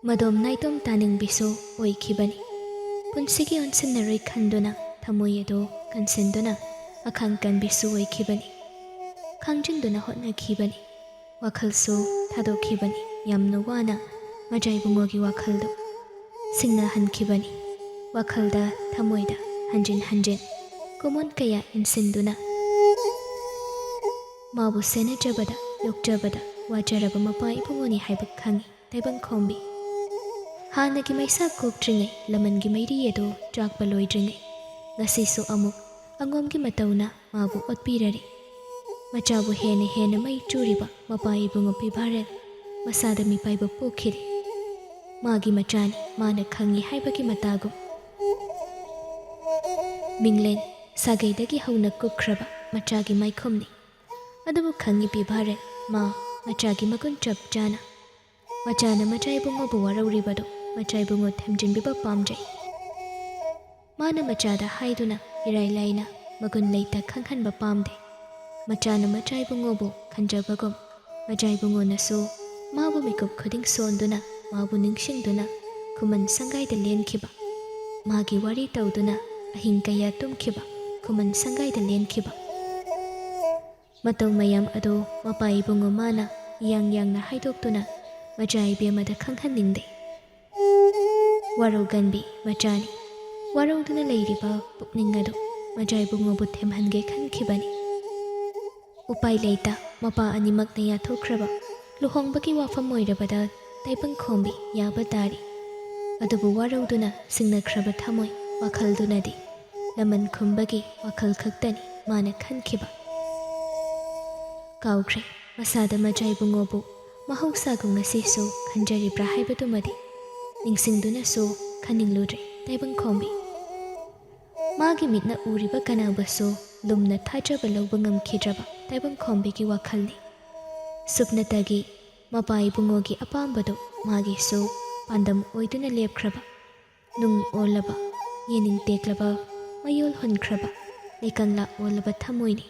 ꯃꯗꯣꯝ ꯅꯥꯏꯇꯣꯝ ꯇꯥꯅꯤꯡꯕꯤꯁꯨ ꯑꯣꯏꯈꯤꯕꯅꯤ꯫ ꯄꯨꯟꯁꯤꯒꯤ ꯑꯣꯟꯁꯤꯟꯅꯔꯣꯏ ꯈꯟꯗꯨꯅ ꯊꯃꯣꯏ ꯑꯗꯨ ꯀꯟꯁꯤꯟꯗꯨꯅ ꯑꯈꯥꯡ ꯀꯟꯕꯤꯁꯨ ꯑꯣꯏꯈꯤꯕꯅꯤ꯫ ꯈꯥꯡꯖꯤꯟꯗꯨꯅ ꯍꯣꯠꯅꯈꯤꯕꯅꯤ꯫ ꯋꯥꯈꯜꯁꯨ ꯊꯥꯗꯣꯛꯈꯤꯕꯅꯤ ꯌꯥꯝꯅ ꯋꯥꯅ꯫ ꯃꯆꯥ ꯏꯕꯨꯡꯉꯣꯒꯤ ꯋꯥꯈꯜꯗꯨ ꯁꯤꯡꯅꯍꯟꯈꯤꯕꯅꯤ꯫ ꯋꯥꯈꯜꯗ, ꯊꯃꯣꯏꯗ ꯍꯟꯖꯤꯟ ꯍꯟꯖꯤꯟ ꯀꯨꯃꯣꯟ ꯀꯌꯥ ꯏꯟꯁꯤꯟꯗꯨꯅ ꯃꯥꯕꯨ ꯁꯦꯟꯅꯖꯕꯗ, ꯌꯣꯛꯆꯕꯗ ꯋꯥꯖꯔꯕ ꯃꯄꯥ ꯏꯕꯨꯡꯉꯣꯅꯤ ꯍꯥꯏꯕ ꯈꯪꯏ ꯇꯥꯏꯕꯪꯈꯣꯝꯕꯤ꯫ ꯍꯥꯟꯅꯒꯤ ꯃꯩꯁꯥ ꯀꯣꯛꯇ꯭ꯔꯤꯉꯩ, ꯂꯃꯟꯒꯤ ꯃꯩꯔꯤ ꯑꯗꯨ ꯆꯥꯛꯄ ꯂꯣꯏꯗ꯭ꯔꯤꯉꯩ, ꯉꯁꯤꯁꯨ ꯑꯃꯨꯛ ꯑꯉꯣꯝꯒꯤ ꯃꯇꯧꯅ ꯃꯥꯕꯨ ꯑꯣꯠꯄꯤꯔꯔꯤ꯫ ꯃꯆꯥꯕꯨ ꯍꯦꯟꯅ ꯍꯦꯟꯅ ꯃꯩ ꯆꯨꯔꯤꯕ ꯃꯄꯥ ꯏꯕꯨꯡꯉꯣ ꯄꯤꯚꯥꯔꯦꯜ ꯃꯁꯥꯗ ꯃꯤꯄꯥꯏꯕ ꯄꯣꯛꯈꯤꯗꯦ꯫ ꯃꯥꯒꯤ ꯃꯆꯥꯅꯤ, ꯃꯥꯅ ꯈꯪꯏ ꯍꯥꯏꯕꯒꯤ ꯃꯇꯥꯒꯨꯝ꯫ ꯃꯤꯡꯂꯦꯟ ꯁꯥꯒꯩꯗꯒꯤ ꯍꯧꯅ ꯀꯨꯞꯈ꯭ꯔꯕ ꯃꯆꯥꯒꯤ ꯃꯥꯏꯈꯨꯝꯅꯤ꯫ ꯑꯗꯨꯕꯨ ꯈꯪꯏ ꯄꯤꯚꯥꯔꯦꯜ, ꯃꯥ ꯃꯆꯥꯒꯤ ꯃꯒꯨꯟ ꯆꯞ ꯆꯥꯅ꯫ ꯃꯆꯥꯅ ꯃꯆꯥ ꯏꯕꯨꯡꯉꯣꯕꯨ ꯋꯥꯔꯧꯔꯤꯕꯗꯨ ꯃꯆꯥ ꯏꯕꯨꯡꯉꯣ ꯊꯦꯝꯖꯤꯟꯕꯤꯕ ꯄꯥꯝꯖꯩ꯫ ꯃꯥꯅ ꯃꯆꯥꯗ ꯍꯥꯏꯗꯨꯅ ꯏꯔꯥꯏ ꯂꯥꯏꯅ ꯃꯒꯨꯟ ꯂꯩꯇ ꯈꯪꯍꯟꯕ ꯄꯥꯝꯗꯦ꯫ ꯃꯆꯥꯅ ꯃꯆꯥ ꯏꯕꯨꯡꯉꯣꯕꯨ ꯈꯟꯖꯕꯒꯨꯝ, ꯃꯆꯥ ꯏꯕꯨꯡꯉꯣꯅꯁꯨ ꯃꯥꯕꯨ ꯃꯤꯀꯨꯞ ꯈꯨꯗꯤꯡ ꯁꯣꯟꯗꯨꯅ, ꯃꯥꯕꯨ ꯅꯤꯡꯁꯤꯡꯗꯨꯅ ꯈꯨꯃꯟ ꯁꯪꯒꯥꯏꯗ ꯂꯦꯟꯈꯤꯕ꯫ ꯃꯥꯒꯤ ꯋꯥꯔꯤ ꯇꯧꯗꯨꯅ ꯑꯍꯤꯡ ꯀꯌꯥ ꯇꯨꯝꯈꯤꯕ, ꯈꯨꯃꯟ ꯁꯪꯒꯥꯏꯗ ꯂꯦꯟꯈꯤꯕ꯫ ꯃꯇꯧ ꯃꯌꯥꯝ ꯑꯗꯨ ꯃꯄꯥ ꯏꯕꯨꯡꯉꯣ ꯃꯥꯅ ꯌꯥꯡ ꯌꯥꯡꯅ ꯍꯥꯏꯗꯣꯛꯇꯨꯅ ꯃꯆꯥ ꯏꯕꯦꯝꯃꯗ ꯈꯪꯍꯟꯅꯤꯡꯗꯦ꯫ ꯋꯥꯔꯧꯒꯟꯕꯤ ꯃꯆꯥꯅꯤ꯫ ꯋꯥꯔꯧꯗꯨꯅ ꯂꯩꯔꯤꯕ ꯄꯨꯛꯅꯤꯡ ꯑꯗꯨ ꯃꯆꯥ ꯏꯕꯨꯡꯉꯣꯕꯨ ꯊꯦꯝꯍꯟꯒꯦ ꯈꯟꯈꯤꯕꯅꯤ꯫ ꯎꯄꯥꯏ ꯂꯩꯇ ꯃꯄꯥ ꯑꯅꯤꯃꯛꯅ ꯌꯥꯊꯣꯛꯈ꯭ꯔꯕ ꯂꯨꯍꯣꯡꯕꯒꯤ ꯋꯥꯐꯝ ꯑꯣꯏꯔꯕꯗ ꯇꯥꯏꯕꯪꯈꯣꯝꯕꯤ ꯌꯥꯕ ꯇꯥꯔꯤ꯫ ꯑꯗꯨꯕꯨ ꯋꯥꯔꯧꯗꯨꯅ ꯁꯤꯡꯅꯈ꯭ꯔꯕ ꯊꯃꯣꯏ ꯋꯥꯈꯜꯗꯨꯅꯗꯤ ꯂꯃꯟ ꯈꯨꯝꯕꯒꯤ ꯋꯥꯈꯜ ꯈꯛꯇꯅꯤ ꯃꯥꯅ ꯈꯟꯈꯤꯕ꯫ ꯀꯥꯎꯈ꯭ꯔꯦ ꯃꯁꯥꯗ ꯃꯆꯥ ꯏꯕꯨꯡꯉꯣꯕꯨ ꯃꯍꯧꯁꯥꯒꯨꯝ ꯉꯁꯤꯁꯨ ꯈꯟꯖꯔꯤꯕ꯭ꯔꯥ ꯍꯥꯏꯕꯗꯨꯃꯗꯤ꯫ ꯅꯤꯡꯁꯤꯡꯗꯨꯅꯁꯨ ꯈꯟꯅꯤꯡꯂꯨꯗ꯭ꯔꯦ ꯇꯥꯏꯕꯪꯈꯣꯝꯕꯤ꯫ ꯃꯥꯒꯤ ꯃꯤꯠꯅ ꯎꯔꯤꯕ ꯀꯅꯥꯕꯨꯁꯨ ꯂꯨꯝꯅ ꯊꯥꯖꯕ ꯂꯧꯕ ꯉꯝꯈꯤꯗ꯭ꯔꯕ ꯇꯥꯏꯕꯪꯈꯣꯝꯕꯤꯒꯤ ꯋꯥꯈꯜꯅꯤ꯫ ꯁꯨꯞꯅꯇꯒꯤ ꯃꯄꯥ ꯏꯕꯨꯡꯉꯣꯒꯤ ꯑꯄꯥꯝꯕꯗꯨ ꯃꯥꯒꯤꯁꯨ ꯄꯥꯟꯗꯝ ꯑꯣꯏꯗꯨꯅ ꯂꯦꯞꯈ꯭ꯔꯕ, ꯅꯨꯡ ꯑꯣꯜꯂꯕ, ꯌꯦꯅꯤꯡ ꯇꯦꯛꯂꯕ, ꯃꯌꯣꯜ ꯍꯨꯟꯈ꯭ꯔꯕ, ꯂꯩꯀꯪꯂꯥ ꯑꯣꯜꯂꯕ ꯊꯃꯣꯏꯅꯤ